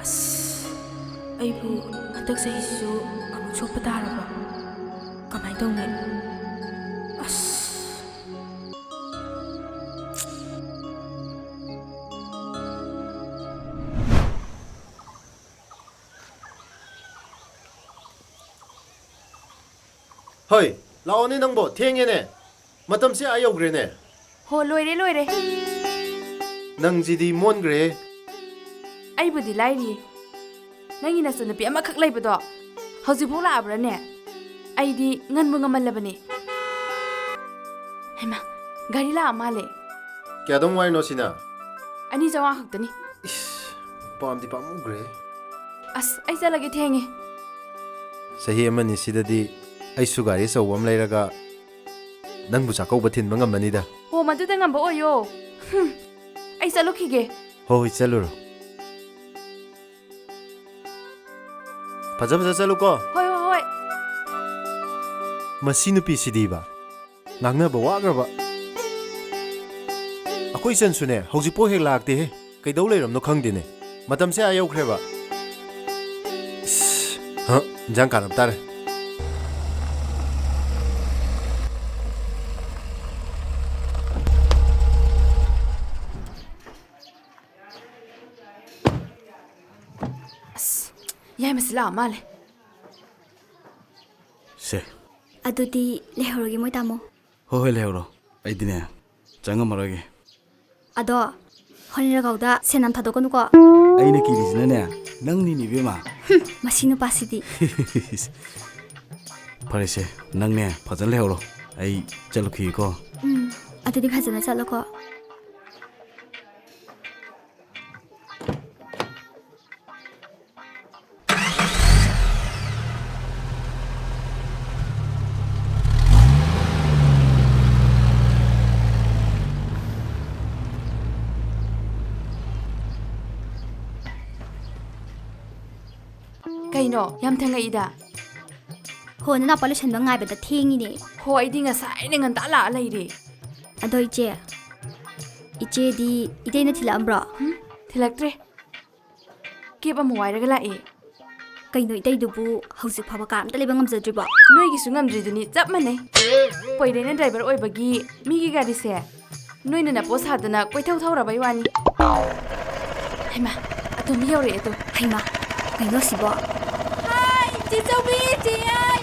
ꯑꯁ, ꯑꯩꯕꯨ ꯍꯟꯗꯛ ꯆꯍꯤꯁꯤꯁꯨ ꯑꯃꯨꯛ ꯁꯣꯛꯄ ꯇꯥꯔꯕ? ꯀꯃꯥꯏꯅ ꯇꯧꯅꯤ? ꯑꯁ꯫ ꯍꯣꯏ, ꯂꯥꯛꯑꯣꯅꯦ ꯅꯪꯕꯣ, ꯊꯦꯡꯉꯦꯅꯦ꯫ ꯃꯇꯝꯁꯦ ꯑꯥ ꯌꯧꯈ꯭ꯔꯦꯅꯦ꯫ ꯍꯣ, ꯂꯣꯏꯔꯦ, ꯂꯣꯏꯔꯦ꯫ ꯅꯪꯁꯤꯗꯤ ꯃꯣꯟꯈ꯭ꯔꯦ꯫ ꯑꯩꯕꯨꯗꯤ ꯂꯥꯏꯔꯤꯌꯦ꯫ ꯅꯪꯒꯤ ꯅꯆꯟꯅꯨꯄꯤ ꯑꯃꯈꯛ ꯂꯩꯕꯗꯣ ꯍꯧꯖꯤꯛꯐꯥꯎ ꯂꯥꯛꯑꯕ꯭ꯔꯥꯅꯦ? ꯑꯩꯗꯤ ꯉꯟꯕꯨ ꯉꯟꯃꯜꯂꯕꯅꯦ꯫ ꯍꯩꯃꯥ, ꯒꯥꯔꯤ ꯂꯥꯛꯑ ꯃꯥꯜꯂꯦ꯫ ꯀꯌꯥꯗ ꯑꯃꯨꯛ ꯍꯥꯏꯅꯣ ꯁꯤꯅ? ꯑꯅꯤ ꯆꯥꯝꯃꯉꯥ ꯈꯛꯇꯅꯤ꯫ ꯏꯁ, ꯄꯥꯝꯗꯤ ꯄꯥꯝꯃꯨꯈ꯭ꯔꯦ꯫ ꯑꯁ, ꯑꯩ ꯆꯠꯂꯒꯦ, ꯊꯦꯡꯉꯦ꯫ ꯆꯍꯤ ꯑꯃꯅꯤ ꯁꯤꯗꯗꯤ ꯑꯩꯁꯨ ꯒꯥꯔꯤ ꯑꯆꯧꯕ ꯑꯃ ꯂꯩꯔꯒ ꯅꯪꯕꯨ ꯆꯥꯛꯀꯧꯕ ꯊꯤꯟꯕ ꯉꯝꯃꯅꯤꯗ꯫ ꯍꯣ, ꯃꯗꯨꯗ ꯉꯝꯕ ꯑꯣꯏꯌꯣ꯫ ꯍꯨꯝ, ꯑꯩ ꯆꯠꯂꯨꯈꯤꯒꯦ꯫ ꯍꯣ, ꯍꯣꯏ, ꯆꯠꯂꯨꯔꯣ꯫ ꯐꯖ ꯐꯖ ꯆꯠꯂꯨꯀꯣ꯫ ꯍꯣꯏ, ꯍꯣꯏ, ꯍꯣꯏ꯫ ꯃꯁꯤ ꯅꯨꯄꯤꯁꯤꯗꯤꯕ, ꯉꯥꯡꯅꯕ ꯋꯥꯈ꯭ꯔꯕ꯫ ꯑꯩꯈꯣꯏ ꯏꯆꯟꯁꯨꯅꯦ, ꯍꯧꯖꯤꯛꯐꯥꯎ ꯍꯦꯛ ꯂꯥꯛꯇꯦꯍꯦ꯫ ꯀꯩꯗꯧ ꯂꯩꯔꯝꯅꯣ ꯈꯪꯗꯦꯅꯦ꯫ ꯃꯇꯝꯁꯦ ꯑꯥ ꯌꯧꯈ꯭ꯔꯦꯕ꯫ ꯏꯁ, ꯍ, ꯏꯟꯖꯥꯡ ꯀꯥꯔꯝ ꯇꯥꯔꯦ꯫ ꯑꯁ, ꯌꯥꯏꯃꯁꯤ ꯂꯥꯛꯑ ꯃꯥꯜꯂꯦ꯫ ꯁꯦ꯫ ꯑꯗꯨꯗꯤ ꯂꯩꯍꯧꯔꯒꯦ ꯃꯣꯏ ꯇꯥꯃꯣ꯫ ꯍꯣꯏ, ꯍꯣꯏ, ꯂꯩꯍꯧꯔꯣ꯫ ꯑꯩꯗꯤꯅꯦ, ꯆꯪꯉꯝꯃꯔꯣꯏꯒꯦ꯫ ꯑꯗꯣ, ꯍꯣꯔꯦꯟ ꯔꯒꯥꯎꯗ ꯁꯦꯟ ꯌꯥꯝ ꯊꯥꯗꯣꯛꯀꯅꯨꯀꯣ꯫ ꯑꯩꯅ ꯀꯤꯔꯤꯁꯤꯅꯅꯦ, ꯅꯪꯅꯤꯅꯦ, ꯏꯕꯦꯝꯃ꯫ ꯍꯨꯝ, ꯃꯁꯤ ꯅꯨꯄꯥꯁꯤꯗꯤ꯫ ꯐꯔꯦꯁꯦ, ꯅꯪꯅꯦ, ꯐꯖꯅ ꯂꯩꯍꯧꯔꯣ꯫ ꯑꯩ ꯆꯠꯂꯨꯈꯤꯒꯦꯀꯣ꯫ ꯎꯝ, ꯑꯗꯨꯗꯤ ꯐꯖꯅ ꯆꯠꯂꯣꯀꯣ꯫ ꯀꯩꯅꯣ, ꯌꯥꯝ ꯊꯦꯡꯉꯛꯏꯗ꯫ ꯍꯣ, ꯅꯅꯥꯎꯄꯥ ꯂꯣꯏꯁꯟꯕ ꯉꯥꯏꯕꯗ ꯊꯦꯡꯉꯤꯅꯦ꯫ ꯍꯣ, ꯑꯩꯗꯤ ꯉꯁꯥꯏꯅ ꯉꯟꯇꯥ ꯂꯥꯛꯑ ꯂꯩꯔꯦ꯫ ꯑꯗꯣ ꯏꯆꯦ, ꯏꯆꯦꯗꯤ ꯏꯇꯩꯅ ꯊꯤꯜꯂꯛꯑꯝꯕ꯭ꯔꯣ? ꯍꯨꯝ, ꯊꯤꯜꯂꯛꯇ꯭ꯔꯦ꯫ ꯀꯦꯞ ꯑꯃ ꯋꯥꯏꯔꯒ ꯂꯥꯛꯑꯦ꯫ ꯀꯩꯅꯣ ꯏꯇꯩꯗꯨꯕꯨ ꯍꯧꯖꯤꯛ ꯐꯥꯎꯕ ꯀꯥꯔ ꯑꯝꯇ ꯂꯩꯕ ꯉꯝꯖꯗ꯭ꯔꯤꯕꯣ? ꯅꯣꯏꯒꯤꯁꯨ ꯉꯝꯗ꯭ꯔꯤꯗꯨꯅꯤ, ꯆꯞ ꯃꯥꯟꯅꯩ꯫ ꯄꯣꯏꯔꯩꯅ ꯗ꯭ꯔꯥꯏꯚꯔ ꯑꯣꯏꯕꯒꯤ ꯃꯤꯒꯤ ꯒꯥꯔꯤꯁꯦ ꯅꯣꯏꯅ ꯅꯄꯣ ꯁꯥꯗꯅ ꯀꯣꯏꯊꯧ ꯊꯧꯔꯕꯩ ꯋꯥꯅꯤ꯫ ꯍꯩꯃꯥ, ꯑꯇꯣꯝꯕꯤ ꯌꯧꯔꯛꯑꯦ ꯇꯣ꯫ ꯍꯩꯃꯥ, ꯀꯩꯅꯣ ꯁꯤꯕꯣ? ꯍꯥꯏ, ꯆꯦ ꯆꯧꯕꯤ, ꯆꯦ ꯌꯥꯏ꯫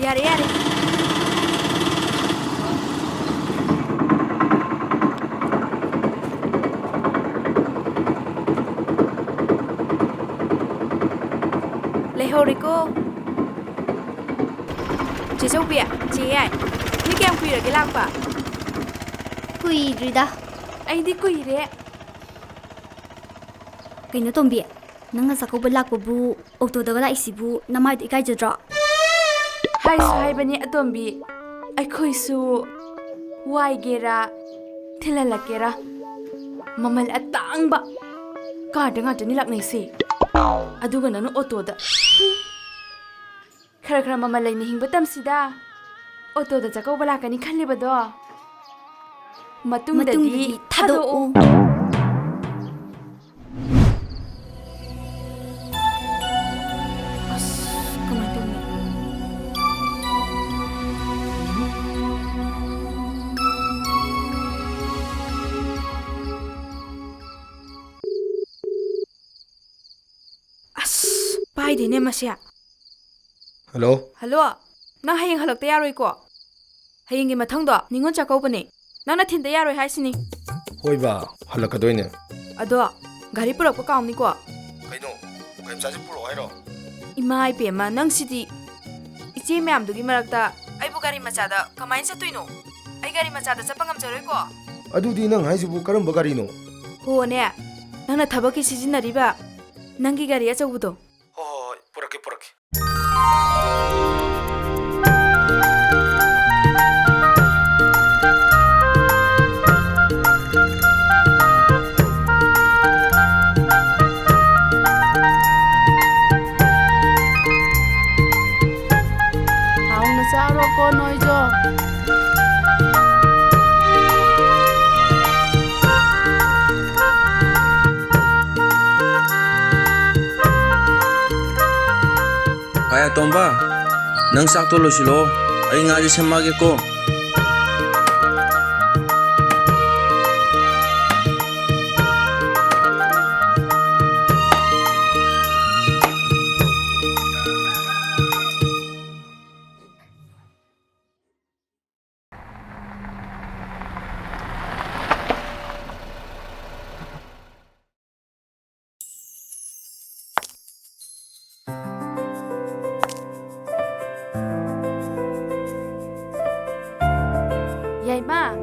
ꯌꯥꯔꯦ, ꯌꯥꯔꯦ꯫ ꯀꯧꯔꯦꯀꯣ꯫ ꯆꯦ ꯆꯧꯕꯤ, ꯆꯦ ꯌꯥꯏ, ꯅꯣꯏ ꯀꯌꯥꯝ ꯀꯨꯏꯔꯒꯦ ꯂꯥꯛꯄ? ꯀꯨꯏꯗ꯭ꯔꯤꯗ꯫ ꯑꯩꯗꯤ ꯀꯨꯏꯔꯦ꯫ ꯀꯩꯅꯣ ꯇꯣꯝꯕꯤ, ꯅꯪꯅ ꯆꯥꯛꯀꯧꯕ ꯂꯥꯛꯄꯕꯨ ꯑꯣꯛꯇꯣꯗꯒ ꯂꯥꯛꯏꯁꯤꯕꯨ ꯅꯃꯥꯏꯗꯣ ꯏꯀꯥꯏꯖꯗ꯭ꯔꯣ? ꯍꯥꯏꯁꯨ ꯍꯥꯏꯕꯅꯤ ꯑꯇꯣꯝꯕꯤ, ꯑꯩꯈꯣꯏꯁꯨ ꯋꯥꯏꯒꯦꯔꯥ ꯊꯤꯜꯍꯜꯂꯛꯀꯦꯔꯥ ꯃꯃꯜ ꯑꯇꯥꯡꯕ ꯀꯥꯔꯗ ꯉꯥꯛꯇꯅꯤ ꯂꯥꯛꯅꯩꯁꯦ, ꯑꯗꯨꯒ ꯅꯪꯅ ꯑꯣꯇꯣꯗ꯫ ꯈꯔ ꯈꯔ ꯃꯃꯜ ꯂꯩꯅ ꯍꯤꯡꯕ ꯇꯝꯁꯤꯗ꯫ ꯑꯣꯇꯣꯗ ꯆꯥꯛꯀꯧꯕ ꯂꯥꯛꯀꯅꯤ ꯈꯜꯂꯤꯕꯗꯣ ꯃꯇꯨꯡꯗꯗꯤ ꯃꯇꯨꯡꯗꯗꯤ ꯊꯥꯗꯣꯛꯑꯣ꯫ ꯊꯥꯗꯣꯛꯑꯣ꯫ ꯑꯁ, ꯀꯃꯥꯏ ꯇꯧꯅꯤ? ꯑꯁ, ꯄꯥꯏꯗꯦꯅꯦ ꯃꯁꯦ꯫ ꯍꯜꯂꯣ꯫ ꯍꯜꯂꯣ, ꯅꯪ ꯍꯌꯦꯡ ꯍꯜꯂꯛꯇ ꯌꯥꯔꯣꯏꯀꯣ? ꯍꯌꯦꯡꯒꯤ ꯃꯊꯪꯗꯣ ꯅꯤꯉꯣꯜ ꯆꯥꯛꯀꯧꯕꯅꯦ꯫ ꯅꯪꯅ ꯊꯤꯟꯗ ꯌꯥꯔꯣꯏ ꯍꯥꯏꯁꯤꯅꯤ꯫ ꯍꯣꯏ ꯕꯥ, ꯍꯜꯂꯛꯀꯗꯣꯏꯅꯦ꯫ ꯑꯗꯣ, ꯒꯥꯔꯤ ꯄꯨꯔꯛꯄ ꯀꯥꯎꯅꯤꯀꯣ꯫ ꯀꯩꯅꯣ, ꯒꯥꯔꯤ ꯃꯆꯥꯁꯦ ꯄꯨꯔꯛꯑꯣ ꯍꯥꯏꯔꯣ? ꯏꯃꯥ ꯏꯕꯦꯝꯃ, ꯅꯪ ꯁꯤꯗꯤ꯫ ꯏꯆꯦ ꯃꯌꯥꯝꯗꯨꯒꯤ ꯃꯔꯛꯇ ꯑꯩꯕꯨ ꯒꯥꯔꯤ ꯃꯆꯥꯗ ꯀꯃꯥꯏꯅ ꯆꯠꯇꯣꯏꯅꯣ? ꯑꯩ ꯒꯥꯔꯤ ꯃꯆꯥꯗ ꯆꯠꯄ ꯉꯝꯖꯔꯣꯏꯀꯣ꯫ ꯑꯗꯨꯗꯤ ꯅꯪ ꯍꯥꯏꯁꯤꯕꯨ ꯀꯔꯝꯕ ꯒꯥꯔꯤꯅꯣ? ꯍꯣꯅꯦ, ꯅꯪꯅ ꯊꯕꯛꯀꯤ ꯁꯤꯖꯤꯟꯅꯔꯤꯕ ꯅꯪꯒꯤ ꯒꯥꯔꯤ ꯑꯆꯧꯕꯗꯣ꯫ ꯍꯣꯏ, ꯍꯣꯏ, ꯍꯣꯏ, ꯄꯨꯔꯛꯀꯦ, ꯄꯨꯔꯛꯀꯦ꯫ ꯍꯥꯎꯅ ꯆꯥꯔꯣꯀꯣ ꯅꯣꯏꯁꯨ꯫ ꯚꯥꯏ ꯑꯇꯣꯝꯕ, ꯅꯪ ꯆꯥꯛꯇꯣ ꯂꯣꯏꯁꯤꯜꯂꯣ, ꯑꯩ ꯉꯥꯁꯦ ꯁꯦꯝꯃꯛꯑꯒꯦꯀꯣ꯫ ꯌꯥꯏꯃ꯫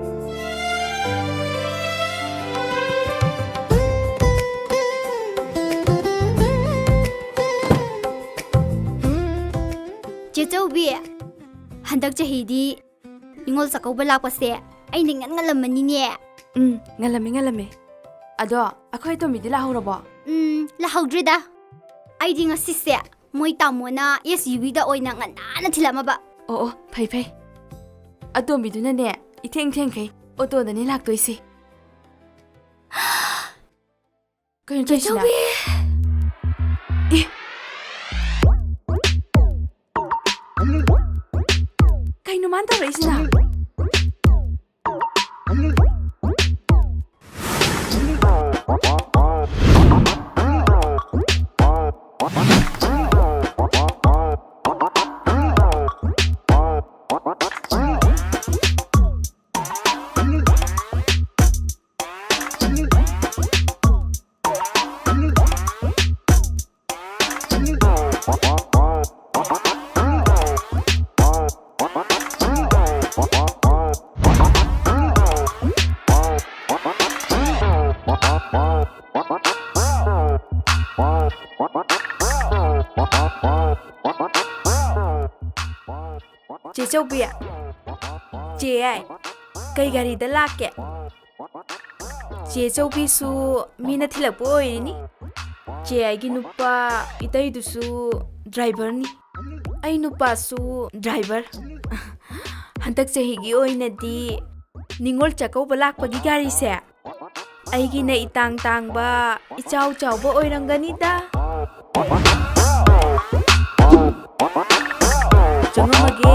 ꯆꯦ ꯆꯧꯕꯤ, ꯍꯟꯗꯛ ꯆꯍꯤꯗꯤ ꯅꯤꯉꯣꯜ ꯆꯥꯛꯀꯧꯕ ꯂꯥꯛꯄꯁꯦ ꯑꯩꯅ ꯏꯉꯟ ꯉꯜꯂꯝꯃꯅꯤꯅꯦ꯫ ꯎꯝ, ꯉꯜꯂꯝꯃꯦ, ꯉꯜꯂꯝꯃꯦ꯫ ꯑꯗꯣ ꯑꯩꯈꯣꯏ ꯑꯇꯣꯝꯕꯤꯗꯤ ꯂꯥꯛꯍꯧꯔꯕꯣ? ꯎꯝ, ꯂꯥꯛꯍꯧꯗ꯭ꯔꯤꯗ꯫ ꯑꯩꯗꯤ ꯉꯁꯤꯁꯦ ꯃꯣꯏ ꯇꯥꯃꯣꯅ ꯑꯦꯁ ꯌꯨ ꯚꯤꯗ ꯑꯣꯏꯅ ꯉꯟꯇꯥꯅ ꯊꯤꯜꯂꯛꯑꯝꯃꯕ꯫ ꯑꯣ, ꯑꯣ, ꯐꯩ, ꯐꯩ꯫ ꯑꯇꯣꯝꯕꯤꯗꯨꯅꯅꯦ ꯏꯊꯦꯡ ꯊꯦꯡꯈꯩ ꯑꯣꯇꯣꯗꯅꯦ ꯂꯥꯛꯇꯣꯏꯁꯦ꯫ ꯀꯩꯅꯣ ꯇꯧꯔꯤꯁꯤꯅ? ꯆꯦꯆꯧꯕꯤ! ꯑꯦ! ꯀꯩꯅꯣ ꯃꯥꯅ ꯇꯧꯔꯛꯏꯁꯤꯅ? ꯆꯦ ꯆꯧꯕꯤ꯫ ꯆꯦ ꯌꯥꯏ꯫ ꯀꯩ ꯒꯥꯔꯤꯗ ꯂꯥꯛꯀꯦ? ꯆꯦ ꯆꯧꯕꯤꯁꯨ ꯃꯤꯅ ꯊꯤꯜꯂꯛꯄ ꯑꯣꯏꯔꯤꯅꯤ꯫ ꯆꯦ ꯌꯥꯏꯒꯤ ꯅꯨꯄꯥ ꯏꯇꯩꯗꯨꯁꯨ ꯗ꯭ꯔꯥꯏꯚꯔꯅꯤ꯫ ꯑꯩ ꯅꯨꯄꯥꯁꯨ ꯗ꯭ꯔꯥꯏꯚꯔ꯫ ꯍꯟꯗꯛ ꯆꯍꯤꯒꯤ ꯑꯣꯏꯅꯗꯤ ꯅꯤꯉꯣꯜ ꯆꯥꯛꯀꯧꯕ ꯂꯥꯛꯄꯒꯤ ꯒꯥꯔꯤꯁꯦ ꯑꯩꯒꯤꯅ ꯏꯇꯥꯡ ꯇꯥꯡꯕ, ꯏꯆꯥꯎ ꯆꯥꯎꯕ ꯑꯣꯏꯔꯝꯒꯅꯤꯗ꯫ ꯆꯪꯉꯝꯃꯒꯦ꯫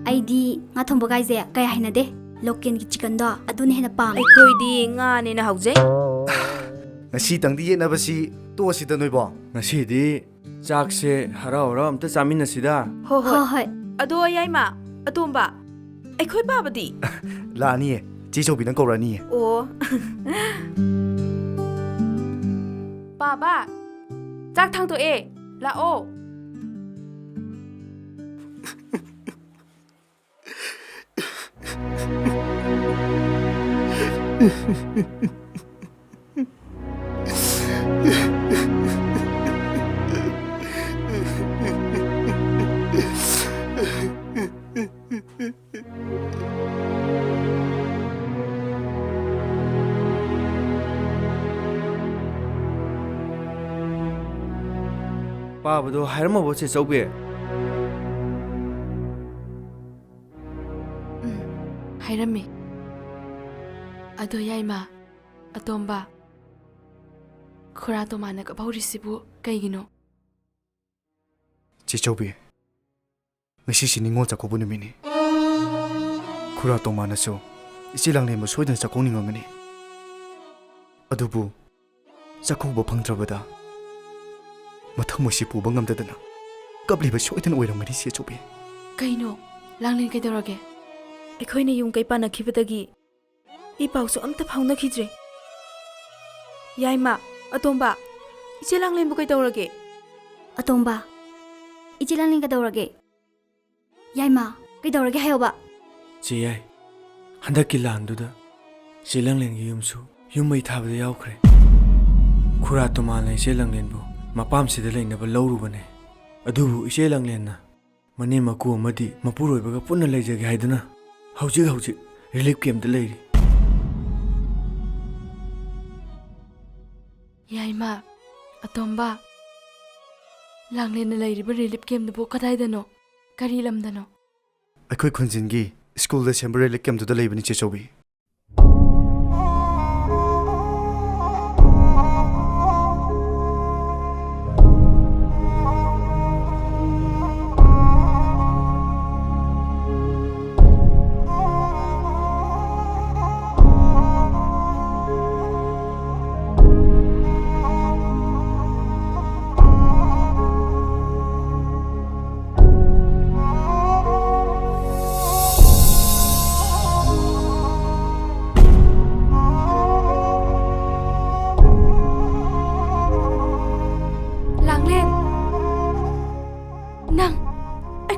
ꯑꯩꯗꯤ ꯉꯥ ꯊꯣꯡꯕꯒꯥꯏꯁꯦ ꯀꯌꯥ ꯍꯩꯅꯗꯦ꯫ ꯂꯣꯀꯦꯜꯒꯤ ꯆꯤꯀꯟꯗꯣ ꯑꯗꯨꯅ ꯍꯦꯟꯅ ꯄꯥꯝꯃꯦ꯫ ꯑꯩꯈꯣꯏꯗꯤ ꯉꯥꯅꯦꯅ ꯍꯧꯖꯩ꯫ ꯉꯁꯤꯇꯪꯗꯤ ꯌꯦꯠꯅꯕꯁꯤ ꯇꯣꯛꯑꯁꯤꯗ ꯅꯣꯏꯕꯣ꯫ ꯉꯁꯤꯗꯤ ꯆꯥꯛꯁꯦ ꯍꯔꯥꯎ ꯍꯔꯥꯎ ꯑꯝꯇ ꯆꯥꯃꯤꯟꯅꯁꯤꯗ꯫ ꯍꯣ ꯍꯣꯏ꯫ ꯍꯣ ꯍꯣꯏ꯫ ꯑꯗꯣ ꯌꯥꯏꯃ, ꯑꯇꯣꯝꯕ, ꯑꯩꯈꯣꯏ ꯄꯥꯕꯗꯤ? ꯂꯥꯛꯑꯅꯤꯌꯦ꯫ ꯆꯦ ꯆꯧꯕꯤꯅ ꯀꯧꯔꯛꯑꯅꯤꯌꯦ꯫ ꯑꯣ꯫ ꯄꯥꯕ, ꯆꯥꯛ ꯊꯥꯡꯗꯣꯛꯑꯦ꯫ ꯂꯥꯛꯑꯣ꯫ ꯄꯥꯕꯗꯣ ꯍꯥꯏꯔꯝꯃꯕꯣ, ꯆꯦ ꯆꯧꯕꯤ? ꯎꯝ, ꯍꯥꯏꯔꯝꯃꯦ꯫ ꯑꯗꯣ ꯌꯥꯏꯃ, ꯑꯇꯣꯝꯕ, ꯈꯨꯔꯥ ꯇꯣꯃꯥꯅ ꯀꯞꯍꯧꯔꯤꯁꯤꯕꯨ ꯀꯩꯒꯤꯅꯣ? ꯆꯦ ꯆꯧꯕꯤ, ꯉꯁꯤꯁꯤ ꯅꯤꯉꯣꯜ ꯆꯥꯛꯀꯧꯕ ꯅꯨꯃꯤꯠꯅꯤ꯫ ꯈꯨꯔꯥ ꯇꯣꯃꯥꯅꯁꯨ ꯏꯆꯦ ꯂꯥꯡꯂꯦꯟꯕꯨ ꯁꯣꯏꯗꯅ ꯆꯥꯛꯀꯧꯅꯤꯡꯉꯝꯒꯅꯤ꯫ ꯑꯗꯨꯕꯨ ꯆꯥꯛꯀꯧꯕ ꯐꯪꯗ꯭ꯔꯕꯗ ꯃꯊꯃꯣꯏꯁꯤ ꯄꯨꯕ ꯉꯝꯗꯗꯅ ꯀꯞꯂꯤꯕ ꯁꯣꯏꯗꯅ ꯑꯣꯏꯔꯝꯒꯅꯤ, ꯆꯦ ꯆꯧꯕꯤ꯫ ꯀꯩꯅꯣ, ꯂꯥꯡꯂꯦꯟ ꯀꯩꯗꯧꯔꯒꯦ? ꯑꯩꯈꯣꯏꯅ ꯌꯨꯝ ꯀꯩ ꯄꯥꯟꯅꯈꯤꯕꯗꯒꯤ ꯏ ꯄꯥꯎꯁꯨ ꯑꯝꯇ ꯐꯥꯎꯅꯈꯤꯗ꯭ꯔꯦ꯫ ꯌꯥꯏꯃ, ꯑꯇꯣꯝꯕ, ꯏꯆꯦ ꯂꯥꯡꯂꯦꯟꯕꯨ ꯀꯩꯗꯧꯔꯒꯦ? ꯑꯇꯣꯝꯕ, ꯏꯆꯦ ꯂꯥꯡꯂꯦꯟ ꯀꯩꯗꯧꯔꯒꯦ? ꯌꯥꯏꯃ, ꯀꯩꯗꯧꯔꯒꯦ ꯍꯥꯏꯌꯣꯕ? ꯆꯦ ꯌꯥꯏ, ꯍꯟꯗꯛꯀꯤ ꯂꯥꯟꯗꯨꯗ ꯆꯦ ꯂꯥꯡꯂꯦꯟꯒꯤ ꯌꯨꯝꯁꯨ ꯌꯨꯝ ꯃꯩ ꯊꯥꯕꯗ ꯌꯥꯎꯈ꯭ꯔꯦ꯫ ꯈꯨꯔꯥ ꯇꯣꯃꯥꯅ ꯏꯆꯦ ꯂꯥꯡꯂꯦꯟꯕꯨ ꯃꯄꯥꯝꯁꯤꯗ ꯂꯩꯅꯕ ꯂꯧꯔꯨꯕꯅꯦ꯫ ꯑꯗꯨꯕꯨ ꯏꯆꯦ ꯂꯥꯡꯂꯦꯟꯅ ꯃꯅꯦꯝ ꯃꯀꯨ ꯑꯃꯗꯤ ꯃꯄꯨꯔꯣꯏꯕꯒ ꯄꯨꯟꯅ ꯂꯩꯖꯒꯦ ꯍꯥꯏꯗꯨꯅ ꯍꯧꯖꯤꯛ ꯍꯧꯖꯤꯛ ꯔꯤꯂꯤꯐ ꯀꯦꯝꯞꯇ ꯂꯩꯔꯤ꯫ ꯌꯥꯏꯃ, ꯑꯇꯣꯝꯕ, ꯂꯥꯡꯂꯦꯟꯅ ꯂꯩꯔꯤꯕ ꯔꯤꯂꯤꯐ ꯀꯦꯝꯞꯇꯨꯕꯨ ꯀꯗꯥꯏꯗꯅꯣ? ꯀꯔꯤ ꯂꯝꯗꯅꯣ? ꯑꯩꯈꯣꯏ ꯈꯨꯟꯖꯤꯟꯒꯤ ꯁ꯭ꯀꯨꯜꯗ ꯁꯦꯝꯕ ꯔꯤꯂꯤꯐ ꯀꯦꯝꯞꯇꯨꯗ ꯂꯩꯕꯅꯤ, ꯆꯦ ꯆꯧꯕꯤ꯫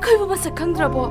ꯑꯩꯈꯣꯏꯕꯨ ꯃꯁꯛ ꯈꯪꯗ꯭ꯔꯕꯣ?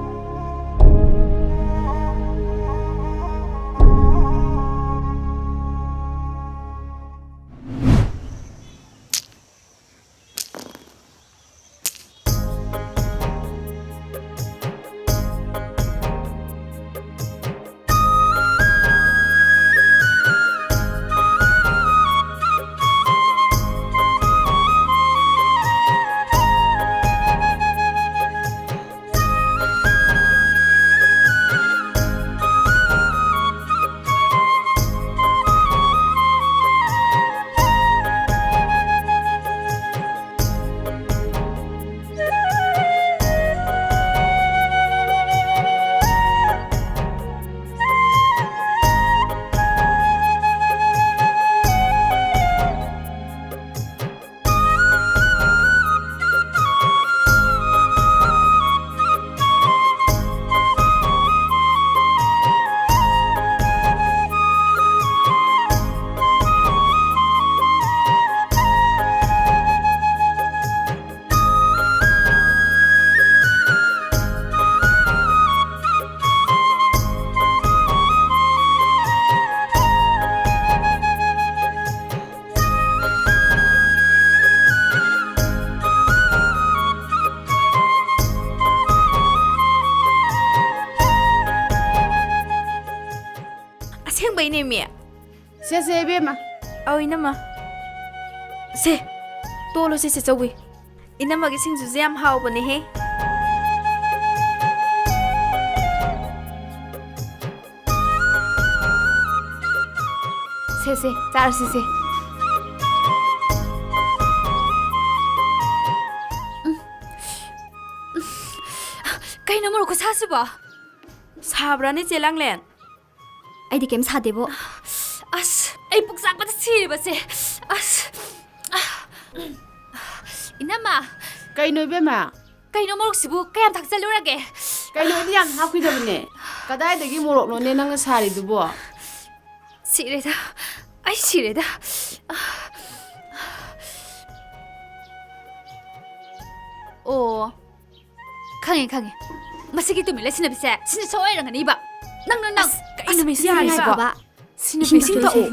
ꯑꯁꯦꯡꯕꯩꯅꯦꯃꯤ꯫ ꯁꯦ, ꯁꯦ, ꯏꯕꯦꯝꯃ꯫ ꯑꯧ, ꯏꯅꯝꯃ꯫ ꯁꯦ, ꯇꯣꯠꯂꯣ ꯁꯦ, ꯆꯦ ꯆꯧꯕꯤ꯫ ꯏꯅꯝꯃꯒꯤ ꯁꯤꯡꯖꯨꯁꯦ ꯌꯥꯝ ꯍꯥꯎꯕꯅꯦꯍꯦ꯫ ꯁꯦ, ꯁꯦ, ꯆꯥꯔꯁꯤ ꯁꯦ꯫ ꯎꯝ꯫ ꯀꯩꯅꯣ ꯃꯣꯔꯣꯛ ꯈꯨꯁꯥꯁꯤꯕꯣ? ꯁꯥꯕ꯭ꯔꯥꯅꯦ, ꯆꯦ ꯂꯥꯡꯂꯦꯟ? ꯑꯩꯗꯤ ꯀꯩꯝ ꯁꯥꯗꯦꯕꯣ꯫ ꯑꯁ, ꯑꯩ ꯄꯨꯛ ꯆꯥꯛꯄꯗ ꯁꯤꯔꯦꯕꯁꯦ꯫ ꯑꯁ꯫ ꯏꯅꯝꯃ꯫ ꯀꯩꯅꯣ ꯏꯕꯦꯝꯃ? ꯀꯩꯅꯣ ꯃꯣꯔꯣꯛꯁꯤꯕꯨ ꯀꯌꯥꯝ ꯊꯥꯛꯆꯜꯂꯨꯔꯒꯦ? ꯀꯩꯅꯣ, ꯑꯩꯗꯤ ꯌꯥꯝ ꯍꯥꯞꯈꯤꯗꯕꯅꯦ꯫ ꯀꯗꯥꯏꯗꯒꯤ ꯃꯣꯔꯣꯛꯅꯣꯅꯦ ꯅꯪꯅ ꯁꯥꯔꯤꯗꯨꯕꯣ? ꯁꯤꯔꯦꯗ꯫ ꯑꯩ ꯁꯤꯔꯦꯗ꯫ ꯑꯣ꯫ ꯈꯪꯉꯦ, ꯈꯪꯉꯦ꯫ ꯃꯁꯤꯒꯤ ꯇꯨꯃꯤꯟ ꯂꯩꯁꯤꯟꯅꯕꯤꯁꯦ ꯁꯤꯅ ꯁꯣꯏꯔꯝꯒꯅꯤꯕ꯫ ꯅꯪ, ꯅꯪ, ꯅꯪ꯫ ꯑꯁ, ꯀꯩꯅꯣ, ꯑꯁ, ꯃꯤꯁꯤ ꯌꯥꯔꯦ ꯌꯥꯔꯤꯁꯤꯕꯣ? ꯍꯥꯏꯕ꯫ ꯁꯤꯅ ꯏꯁꯤꯡ ꯄꯤꯁꯤꯡ ꯊꯛꯑꯣ꯫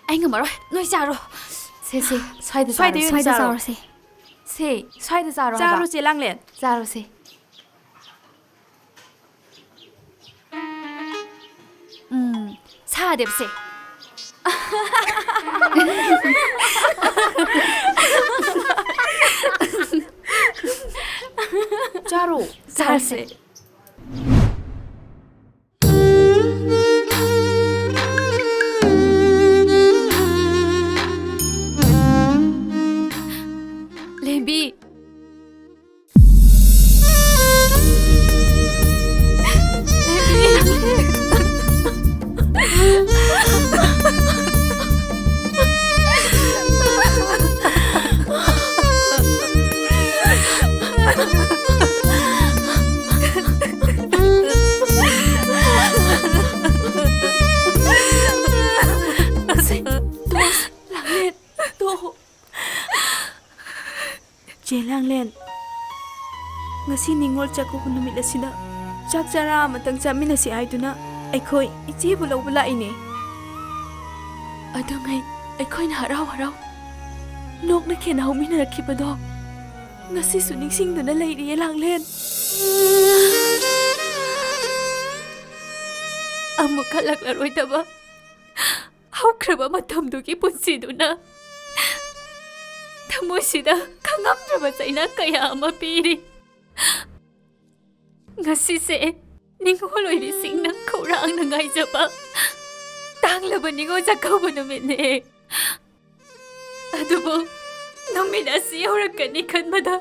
ꯑꯩ ꯉꯝꯃꯔꯣꯏ꯫ ꯅꯣꯏ ꯆꯥꯔꯣ꯫ ꯁꯦ, ꯁꯦ, ꯁ꯭ꯋꯥꯏꯗ ꯁ꯭ꯋꯥꯏꯗ ꯆꯥꯔꯣ, ꯑꯣꯏꯅ ꯁ꯭ꯋꯥꯏꯗ ꯆꯥꯔꯣ꯫ ꯆꯥꯔꯣꯁꯦ꯫ ꯁꯦ, ꯁ꯭ꯋꯥꯏꯗ ꯆꯥꯔꯣ ꯍꯥꯏꯕ꯫ ꯆꯥꯔꯣ, ꯆꯦ ꯂꯥꯡꯂꯦꯟ꯫ ꯆꯥꯔꯣꯁꯦ꯫ ꯎꯝ, ꯁꯥꯗꯦꯕꯁꯦ꯫ ꯆꯥꯔꯣ꯫ ꯆꯥꯔꯁꯦ꯫ ꯂꯦꯝꯕꯤ꯫ ꯂꯥꯡꯂꯦꯟ, ꯇꯣꯛꯑꯣ꯫ ꯆꯦ ꯂꯥꯡꯂꯦꯟ, ꯉꯁꯤ ꯅꯤꯉꯣꯜ ꯆꯥꯛꯀꯧꯕ ꯅꯨꯃꯤꯠ ꯑꯁꯤꯗ ꯆꯥꯛ ꯆꯔꯥ ꯑꯃꯇꯪ ꯆꯥꯃꯤꯟꯅꯁꯤ ꯍꯥꯏꯗꯨꯅ ꯑꯩꯈꯣꯏ ꯏꯆꯦꯕꯨ ꯂꯧꯕ ꯂꯥꯛꯏꯅꯦ꯫ ꯑꯗꯨꯉꯩ ꯑꯩꯈꯣꯏꯅ ꯍꯔꯥꯎ ꯍꯔꯥꯎ ꯅꯣꯛꯅ ꯈꯦꯅ ꯍꯧꯃꯤꯟꯅꯔꯛꯈꯤꯕꯗꯣ ꯉꯁꯤꯁꯨ ꯅꯤꯡꯁꯤꯡꯗꯨꯅ ꯂꯩꯔꯤꯌꯦ ꯂꯥꯡꯂꯦꯟ꯫ ꯑꯃꯨꯛ ꯍꯜꯂꯛꯂꯔꯣꯏꯗꯕ ꯍꯧꯈ꯭ꯔꯕ ꯃꯇꯝꯗꯨꯒꯤ ꯄꯨꯟꯁꯤꯗꯨꯅ ꯊꯃꯣꯏꯁꯤꯗ ꯈꯪꯉꯝꯗ꯭ꯔꯕ ꯆꯩꯅꯥ ꯀꯌꯥ ꯑꯃ ꯄꯤꯔꯤ꯫ ꯉꯁꯤꯁꯦ ꯅꯤꯡꯉꯣꯜ ꯑꯣꯏꯕꯤꯁꯤꯡꯅ ꯈꯧꯔꯥꯡꯅ ꯉꯥꯏꯖꯕ ꯇꯥꯡꯂꯕ ꯅꯤꯡꯉꯣꯜ ꯆꯥꯛꯀꯧꯕ ꯅꯨꯃꯤꯠꯅꯦ꯫ ꯑꯗꯨꯕꯨ ꯅꯨꯃꯤꯠ ꯑꯁꯤ ꯌꯧꯔꯛꯀꯅꯤ ꯈꯟꯕꯗ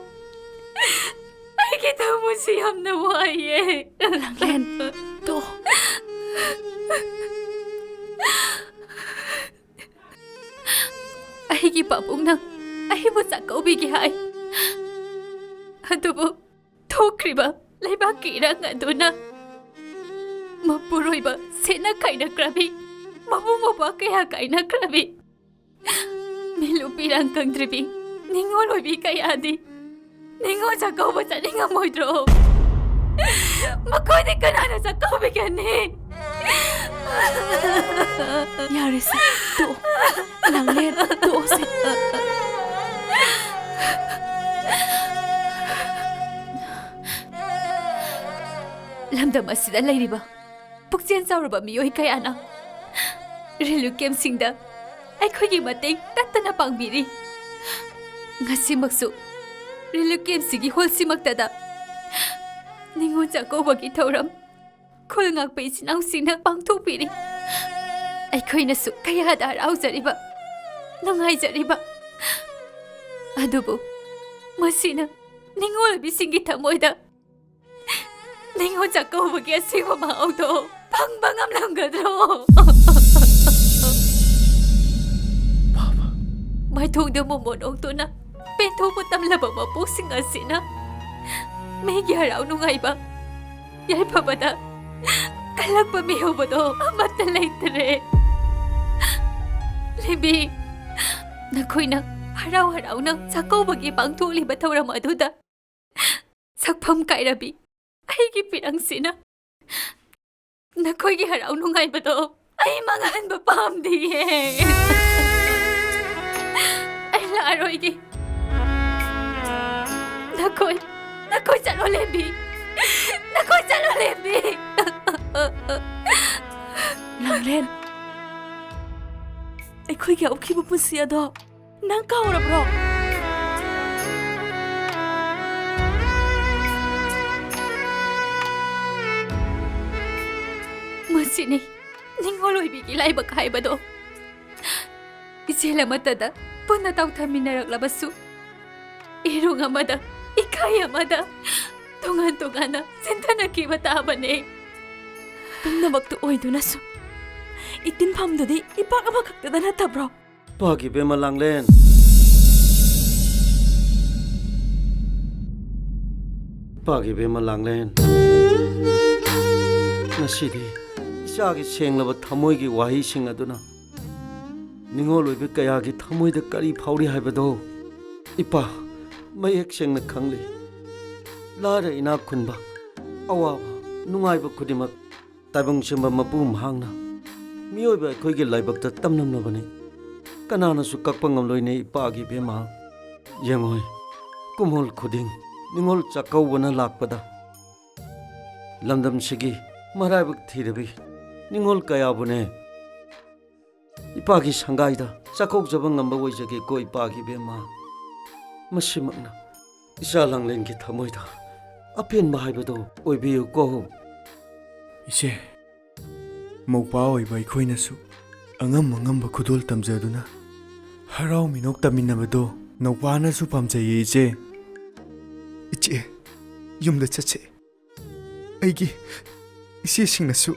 ꯑꯩꯒꯤ ꯊꯃꯣꯏꯁꯤ ꯌꯥꯝꯅ ꯋꯥꯏꯌꯦ꯫ ꯂꯥꯡꯂꯦꯟ, ꯇꯣ꯫ ꯑꯩꯒꯤ ꯄꯥꯕꯨꯡꯅ ꯑꯩꯕꯨ ꯆꯥꯛꯀꯧꯕꯤꯒꯦ ꯍꯥꯏ꯫ ꯑꯗꯨꯕꯨ ꯊꯣꯛꯈ꯭ꯔꯤꯕ ꯂꯩꯕꯥꯛꯀꯤ ꯏꯔꯥꯡ ꯑꯗꯨꯅ ꯃꯄꯨꯔꯣꯏꯕ ꯁꯦꯠꯅ ꯈꯥꯏꯅꯈ꯭ꯔꯕꯤ, ꯃꯕꯨꯡ ꯃꯧꯄ꯭ꯋꯥ ꯀꯌꯥ ꯀꯥꯏꯅꯈ꯭ꯔꯕꯤ, ꯃꯤꯠꯂꯨ ꯄꯤꯔꯥꯡ ꯀꯪꯗ꯭ꯔꯤꯕꯤ ꯅꯤꯡꯉꯣꯜ ꯑꯣꯏꯕꯤ ꯀꯌꯥꯗꯤ ꯅꯤꯡꯉꯣꯜ ꯆꯥꯛꯀꯧꯕ ꯆꯠꯅꯤꯡꯉꯝꯃꯣꯏꯗ꯭ꯔꯣ? ꯃꯈꯣꯏꯗꯤ ꯀꯅꯥꯅ ꯆꯥꯛꯀꯧꯕꯤꯒꯅꯤ? ꯌꯥꯔꯦꯁꯦ, ꯇꯣꯛꯑꯣ꯫ ꯂꯥꯡꯂꯦꯟ, ꯇꯣꯛꯑꯣꯁꯦ꯫ ꯂꯝꯗꯝ ꯑꯁꯤꯗ ꯂꯩꯔꯤꯕ ꯄꯨꯛꯆꯦꯜ ꯆꯥꯎꯔꯕ ꯃꯤꯑꯣꯏ ꯀꯌꯥꯅ ꯔꯤꯂꯤꯐ ꯀꯦꯝꯞꯁꯤꯡꯗ ꯑꯩꯈꯣꯏꯒꯤ ꯃꯇꯦꯡ ꯇꯠꯇꯅ ꯄꯥꯡꯕꯤꯔꯤ꯫ ꯉꯁꯤꯃꯛꯁꯨ ꯔꯤꯂꯤꯐ ꯀꯦꯝꯞꯁꯤꯒꯤ ꯍꯣꯜꯁꯤꯃꯛꯇꯗ ꯅꯤꯉꯣꯜ ꯆꯥꯛꯀꯧꯕꯒꯤ ꯊꯧꯔꯝ ꯈꯨꯜ ꯉꯥꯛꯄ ꯏꯆꯤꯟ ꯏꯅꯥꯎꯁꯤꯡꯅ ꯄꯥꯡꯊꯣꯛꯄꯤꯔꯤ꯫ ꯑꯩꯈꯣꯏꯅꯁꯨ ꯀꯌꯥꯗ ꯍꯔꯥꯎꯖꯔꯤꯕ, ꯅꯨꯡꯉꯥꯏꯖꯔꯤꯕ꯫ ꯑꯗꯨꯕꯨ ꯃꯁꯤꯅ ꯅꯤꯡꯉꯣꯜꯕꯤꯁꯤꯡꯒꯤ ꯊꯃꯣꯏꯗ ꯅꯤꯉꯣꯜ ꯆꯥꯛꯀꯧꯕꯒꯤ ꯑꯁꯦꯡꯕ ꯃꯍꯥꯎꯗꯣ ꯐꯪꯕ ꯉꯝꯂꯝꯒꯗ꯭ꯔꯣ? ꯃꯥꯏꯊꯣꯡꯗ ꯃꯣꯃꯣꯟ ꯑꯣꯡꯗꯨꯅ ꯄꯦꯟꯊꯣꯛꯄ ꯇꯝꯂꯕ ꯃꯄꯣꯛꯁꯤꯡ ꯑꯁꯤꯅ ꯃꯤꯒꯤ ꯍꯔꯥꯎ ꯅꯨꯡꯉꯥꯏꯕ ꯌꯥꯏꯐꯕꯗ ꯀꯜꯂꯛꯄ ꯃꯤꯑꯣꯏꯕꯗꯣ ꯑꯃꯠꯇ ꯂꯩꯇ꯭ꯔꯦ꯫ ꯂꯦꯝꯕꯤ, ꯅꯈꯣꯏꯅ ꯍꯔꯥꯎ ꯍꯔꯥꯎꯅ ꯆꯥꯛꯀꯧꯕꯒꯤ ꯄꯥꯡꯊꯣꯛꯂꯤꯕ ꯊꯧꯔꯝ ꯑꯗꯨꯗ ꯁꯛꯐꯝ ꯀꯥꯏꯔꯕꯤ ꯑꯩꯒꯤ ꯄꯤꯔꯪꯁꯤꯅ ꯅꯈꯣꯏꯒꯤ ꯍꯔꯥꯎ ꯅꯨꯡꯉꯥꯏꯕꯗꯣ ꯑꯩ ꯃꯥꯡꯍꯟꯕ ꯄꯥꯝꯗꯤꯌꯦ꯫ ꯑꯩ ꯂꯥꯛꯑꯔꯣꯏꯒꯦ꯫ ꯅꯈꯣꯏ, ꯅꯈꯣꯏ ꯆꯠꯂꯣ ꯂꯦꯝꯕꯤ꯫ ꯅꯈꯣꯏ ꯆꯠꯂꯣ ꯂꯦꯝꯕꯤ꯫ ꯂꯥꯡꯂꯦꯟ, ꯑꯩꯈꯣꯏꯒꯤ ꯍꯧꯈꯤꯕ ꯄꯨꯟꯁꯤ ꯑꯗꯣ ꯅꯪ ꯀꯥꯎꯔꯕ꯭ꯔꯣ? ꯃꯁꯤꯅꯤ ꯅꯤꯡꯉꯣꯜ ꯑꯣꯏꯕꯤꯒꯤ ꯂꯥꯏꯕꯛ ꯍꯥꯏꯕꯗꯣ꯫ ꯏꯆꯦꯜ ꯑꯃꯠꯇꯗ ꯄꯨꯟꯅ ꯇꯥꯎꯊꯃꯤꯟꯅꯔꯛꯂꯕꯁꯨ, ꯏꯔꯨꯡ ꯑꯃꯗ, ꯏꯀꯥꯏ ꯑꯃꯗ, ꯇꯣꯉꯥꯟ ꯇꯣꯉꯥꯟꯅ ꯆꯦꯟꯊꯅꯈꯤꯕ ꯇꯥꯕꯅꯦ꯫ ꯄꯨꯝꯅꯃꯛꯇꯨ ꯑꯣꯏꯗꯨꯅꯁꯨ ꯏꯇꯤꯟꯐꯝꯗꯨꯗꯤ ꯏꯄꯥꯛ ꯑꯃꯈꯛꯇꯗ ꯅꯠꯇꯕ꯭ꯔꯣ? ꯄꯥꯒꯤ ꯕꯦꯝꯃ ꯂꯥꯡꯂꯦꯟ꯫ ꯄꯥꯒꯤ ꯕꯦꯝꯃ ꯂꯥꯡꯂꯦꯟ꯫ ꯉꯁꯤꯗꯤ ꯏꯆꯥꯒꯤ ꯁꯦꯡꯂꯕ ꯊꯃꯣꯏꯒꯤ ꯋꯥꯍꯩꯁꯤꯡ ꯑꯗꯨꯅ ꯅꯤꯡꯉꯣꯜ ꯑꯣꯏꯕ ꯀꯌꯥꯒꯤ ꯊꯃꯣꯏꯗ ꯀꯔꯤ ꯐꯥꯎꯔꯤ ꯍꯥꯏꯕꯗꯣ ꯏꯄꯥ, ꯃꯌꯦꯛ ꯁꯦꯡꯅ ꯈꯪꯂꯤ꯫ ꯂꯥꯏꯔ ꯏꯅꯥꯛ ꯈꯨꯟꯕ, ꯑꯋꯥꯕ ꯅꯨꯡꯉꯥꯏꯕ ꯈꯨꯗꯤꯡꯃꯛ ꯇꯥꯏꯕꯪ ꯁꯦꯝꯕ ꯃꯄꯨ ꯃꯍꯥꯛꯅ ꯃꯤꯑꯣꯏꯕ ꯑꯩꯈꯣꯏꯒꯤ ꯂꯥꯏꯕꯛꯇ ꯇꯝꯂꯝꯂꯕꯅꯤ꯫ ꯀꯅꯥꯅꯁꯨ ꯀꯛꯄ ꯉꯝꯂꯣꯏꯅꯦ ꯏꯄꯥꯒꯤ ꯏꯕꯦꯝꯃ꯫ ꯌꯦꯡꯉꯣꯏ, ꯀꯨꯝꯑꯣꯜ ꯈꯨꯗꯤꯡ ꯅꯤꯉꯣꯜ ꯆꯥꯛꯀꯧꯕꯅ ꯂꯥꯛꯄꯗ ꯂꯝꯗꯝꯁꯤꯒꯤ ꯃꯔꯥꯏꯕꯛ ꯊꯤꯔꯕꯤ ꯅꯤꯉꯣꯜ ꯀꯌꯥꯕꯨꯅꯦ ꯏꯄꯥꯒꯤ ꯁꯪꯒꯥꯏꯗ ꯆꯥꯛꯀꯧꯖꯕ ꯉꯝꯕ ꯑꯣꯏꯖꯒꯦꯀꯣ ꯏꯄꯥꯒꯤ ꯏꯕꯦꯝꯃ꯫ ꯃꯁꯤꯃꯛꯅ ꯏꯆꯥ ꯂꯥꯡꯂꯦꯟꯒꯤ ꯊꯃꯣꯏꯗ ꯑꯄꯦꯟꯕ ꯍꯥꯏꯕꯗꯨ ꯑꯣꯏꯕꯤꯌꯨꯀꯣ꯫ ꯏꯆꯦ, ꯃꯧꯄꯥ ꯑꯣꯏꯕ ꯑꯩꯈꯣꯏꯅꯁꯨ ꯑꯉꯝ ꯑꯉꯝꯕ ꯈꯨꯗꯣꯜ ꯇꯝꯖꯗꯨꯅ ꯍꯔꯥꯎ ꯃꯤꯅꯣꯛ ꯇꯝꯃꯤꯟꯅꯕꯗꯣ ꯅꯧꯄꯥꯅꯁꯨ ꯄꯥꯝꯖꯩꯌꯦ, ꯏꯆꯦ꯫ ꯏꯆꯦ, ꯌꯨꯝꯗ ꯆꯠꯁꯦ꯫ ꯑꯩꯒꯤ ꯏꯆꯦꯁꯤꯡꯅꯁꯨ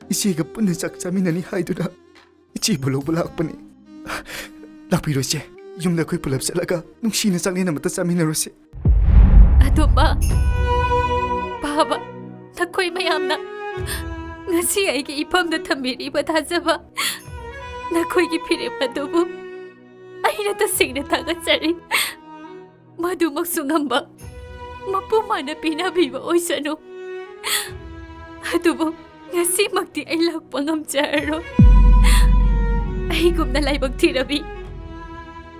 ꯏꯆꯦꯒ ꯄꯨꯟꯅ ꯆꯥꯛ ꯆꯥꯃꯤꯟꯅꯅꯤ ꯍꯥꯏꯗꯨꯅ ꯏꯆꯦꯕꯨ ꯂꯧꯕ ꯂꯥꯛꯄꯅꯤ꯫ ꯂꯥꯛꯄꯤꯔꯣ ꯏꯆꯦ, ꯌꯨꯝꯗ ꯑꯩꯈꯣꯏ ꯄꯨꯂꯞ ꯆꯠꯂꯒ ꯅꯨꯡꯁꯤꯅ ꯆꯥꯛꯂꯦꯟ ꯑꯃꯠꯇ ꯆꯥꯃꯤꯟꯅꯔꯨꯁꯦ꯫ ꯑꯇꯣꯞꯄ ꯄꯥꯕ ꯅꯈꯣꯏ ꯃꯌꯥꯝꯅ ꯉꯁꯤ ꯑꯩꯒꯤ ꯏꯐꯝꯗ ꯊꯝꯕꯤꯔꯤꯕ ꯊꯥꯖꯕ ꯅꯈꯣꯏꯒꯤ ꯐꯤꯔꯦꯞ ꯑꯗꯨꯕꯨ ꯑꯩꯅ ꯇꯁꯦꯡꯅ ꯊꯥꯒꯠꯆꯔꯤ꯫ ꯃꯗꯨꯃꯛꯁꯨ ꯉꯝꯕ ꯃꯄꯨ ꯃꯥꯅ ꯄꯤꯅꯕꯤꯕ ꯑꯣꯏꯁꯅꯨ꯫ ꯑꯗꯨꯕꯨ ꯉꯁꯤꯃꯛꯇꯤ ꯑꯩ ꯂꯥꯛꯄ ꯉꯝꯖꯔꯔꯣꯏ꯫ ꯑꯩꯒꯨꯝꯅ ꯂꯥꯏꯕꯛ ꯊꯤꯔꯕꯤ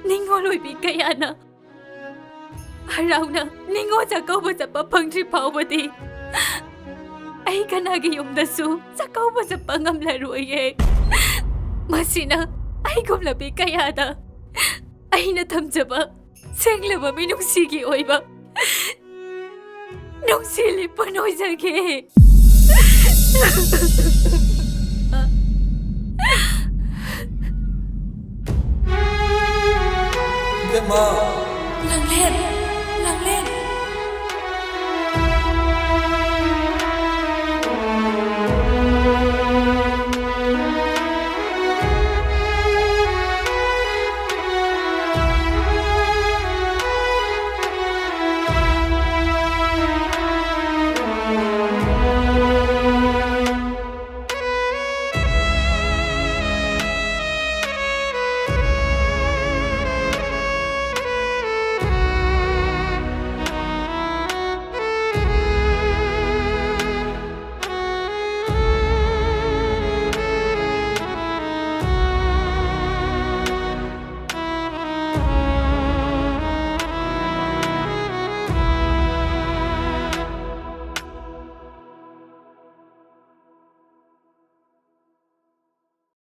ꯅꯤꯡꯉꯣꯜ ꯑꯣꯏꯕꯤ ꯀꯌꯥꯅ ꯍꯔꯥꯎꯅ ꯅꯤꯡꯉꯣꯜ ꯆꯥꯛꯀꯧꯕ ꯆꯠꯄ ꯐꯪꯗ꯭ꯔꯤ ꯐꯥꯎꯕꯗꯤ ꯑꯩ ꯀꯅꯥꯒꯤ ꯌꯨꯝꯗꯁꯨ ꯆꯥꯛꯀꯧꯕ ꯆꯠꯄ ꯉꯝꯂꯔꯣꯏꯌꯦ꯫ ꯃꯁꯤꯅ ꯑꯩꯒꯨꯝꯂꯕꯤ ꯀꯌꯥꯗ ꯑꯩꯅ ꯊꯝꯖꯕ ꯁꯦꯡꯂꯕ ꯃꯤꯅꯨꯡꯁꯤꯒꯤ ꯑꯣꯏꯕ ꯅꯨꯡꯁꯤ ꯂꯤꯛꯄꯟ ꯑꯣꯏꯖꯒꯦ꯫ ꯏꯕꯦꯝꯃ! ꯂꯥꯡꯂꯦꯟ! ꯂꯥꯡꯂꯦꯟ!